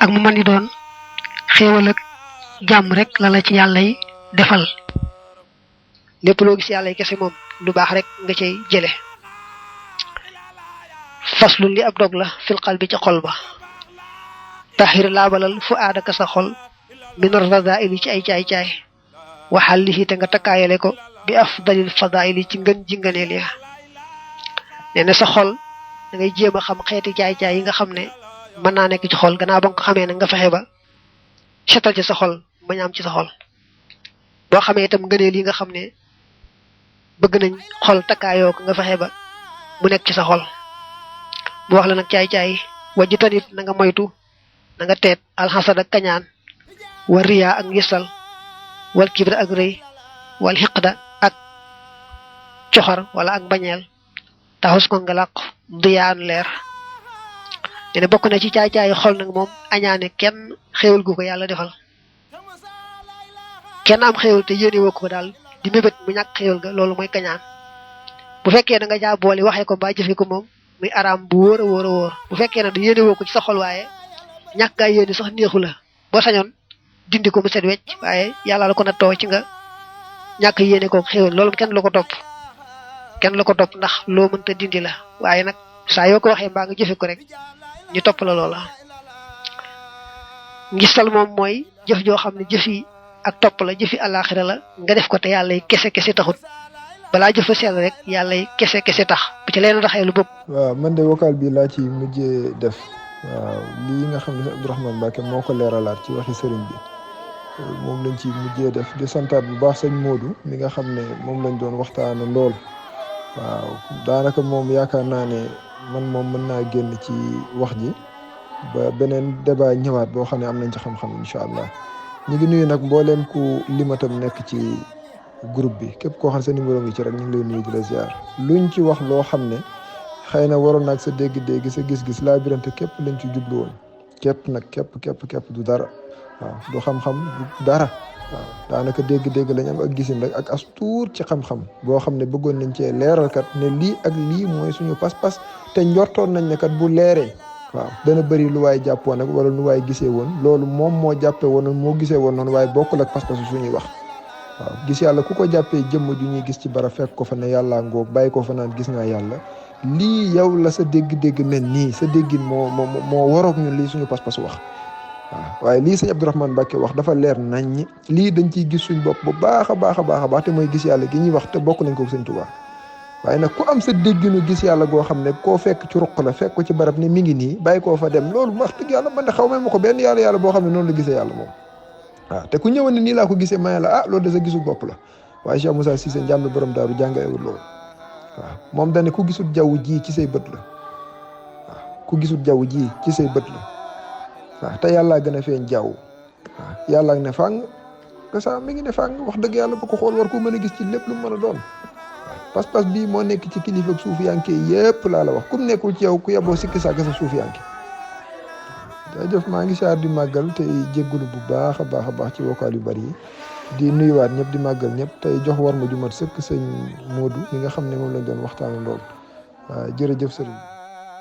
ak mu mën di doon xéewal ak jàmm rek la ci yàlla yi defal lépp loo gis yàlla yi kese moom lu baax rek nga cay jële faslun li ab dog la fil qalbi ca xol ba taxir laabalal fu aadaka sa xol minar radaili ci ay caay-caay waxal li te nga takkaayale ko bi afdalil fadaili ci ngën ji ngëneel ya nee na sa xol da ngay jéem a xam xeeti caay-caay yi nga xam ne mën naa nekk ci xol gannaaw ba nga ko xamee nag nga fexe ba setal ci sa xol bañ am ci sa xol boo xamee itam ngëneel yi nga xam ne bëgg nañ xol takkaayoo ko nga fexe ba mu nekk ci sa xol mu wax la nag caay-caay wajju tanit na nga moytu na nga teet alxasad ak kañaan wa riyaa ak ngistal wal kibra ak rëy wal xiqda ak coxar wala ak bañeel taxus ko nga làq diyaan leer ne bokk na ci caay-caay xol nag moom añaane kenn xéewal gu ko yàlla defal kenn am xéewal te yéene woo ko daal di mébét mu ñàkk xéewal ga loolu mooy kañaan bu fekkee da nga jaa boole waxee ko mbaa jëfe ko moom muy araam bu wóor a wóor a wóor bu fekkee nag yéene woo ko ci sa xol waaye ñàkk gaa yéene sax neexu la boo sañoon dindi ko mu set wecc waaye yàlla la ko nattoo ci nga ñàkk yéene ko xéewal loolu kenn la ko topp ndax loo mënta dindi la waaye nag saa yoo ko waxee mbaa nga jëfe ko rek ñu topp la loola ngistal moom mooy jëf joo xam ne jëfi ak topp la jëfi àllaaxira la nga def ko te yàlla yi kese taxut balaa jëf fa sell rek yàlla yi kese tax bu ci leen raxee lu bëgg. waaw man de vocal bi laa ci mujjee def waaw lii nga xam ne Abdourahmane Mbacké moo ko leeralaat ci waxi sëriñ bi moom lañ ci mujjee def di santaat bu baax sëñ Modou mi nga xam ne moom lañ doon waxtaane lool waaw daanaka moom yaakaar naa ne man moom mën naa génn ci wax ji ba beneen débat ñëwaat boo xam ne am nañ ci xam-xam incha allah ñu ngi nuyu nag mbooleem ku limatam nekk ci groupe bi képp koo xam ne sa numéro ngi ci rek ñu ngi lay nuyu di la ziar luñ ci wax loo xam ne xëy na waroon naag sa dégg-dégg sa gis-gis laa birante képp lañ ci jublu woon képp nag képp du dara waaw du xam-xam du dara waaw daanaka dégg-dégg lañ am ak gisin rek ak as tuur ci xam-xam boo xam ne bëggoon nañ cee leeralkat ne lii ak lii mooy suñu pas-pas te njortoon nañ ne kat bu leeree waaw dana bëri lu waay jàppoon nag wala lu waay gisee woon loolu moom moo jàppee woon moo gisee woon noonu waaye bokkul ak pas-pas suñuy wax waaw gis yàlla ku ko jàppee jëmm ju ñuy gis ci bara fekk ko fa ne yàllaa ngoog bàyyi ko fa naan gis naa yàlla lii yow la sa dégg-dégg mel nii sa déggin moo waroog ñun lii suñu pas-pas wax waaw waaye lii sëñ Abdourahmane Mbacké wax dafa leer nañ lii dañ ciy gis suñ bopp bu baax a baax te mooy gis yàlla gi ñuy wax te bokk nañ ko sëñ Tuubaa waaye nag ku am sa dégginu gis yàlla goo xam ne koo fekk ci ruq la fekk ko ci barab ne mi ngi nii bàyyi koo fa dem loolu wax dëgg yàlla man de xaw ma ko benn yàlla boo xam ne noonu la gisee yàlla moom waaw te ku ñëwoon ne nii laa ko gisee may la loolu de sa gisul bopp la waaye Cheikh Moussa Cissé njàmb borom daaru jàngalewul loolu waaw moom dane ku gisul jaww ji ci say bët la waaw ku gisul jaww ji ci say bët la waaw te yàllaa gën a feeñ jaww waaw yàllaa ne fàng que ça mi ngi ne fàng wax dëgg yàlla ba ko xool war ko mën a gis ci lépp lu mu mën a doon pas-pas bii moo nekk ci kilifa ak suufiyanke yépp laa la wax kum nekkul ci yow ku yeboo sikki sàkk sa suufiyanke jaajëf maa ngi saar di màggal tey jéggulu bu baax a baax ci vocal yu bari yi di nuyuwaat ñëpp di màggal ñëpp tey jox war ma ju mat sëkk sëñ Modou mi nga xam ne moom lañ doon waxtaana lool waaw jërëjëf sëriñ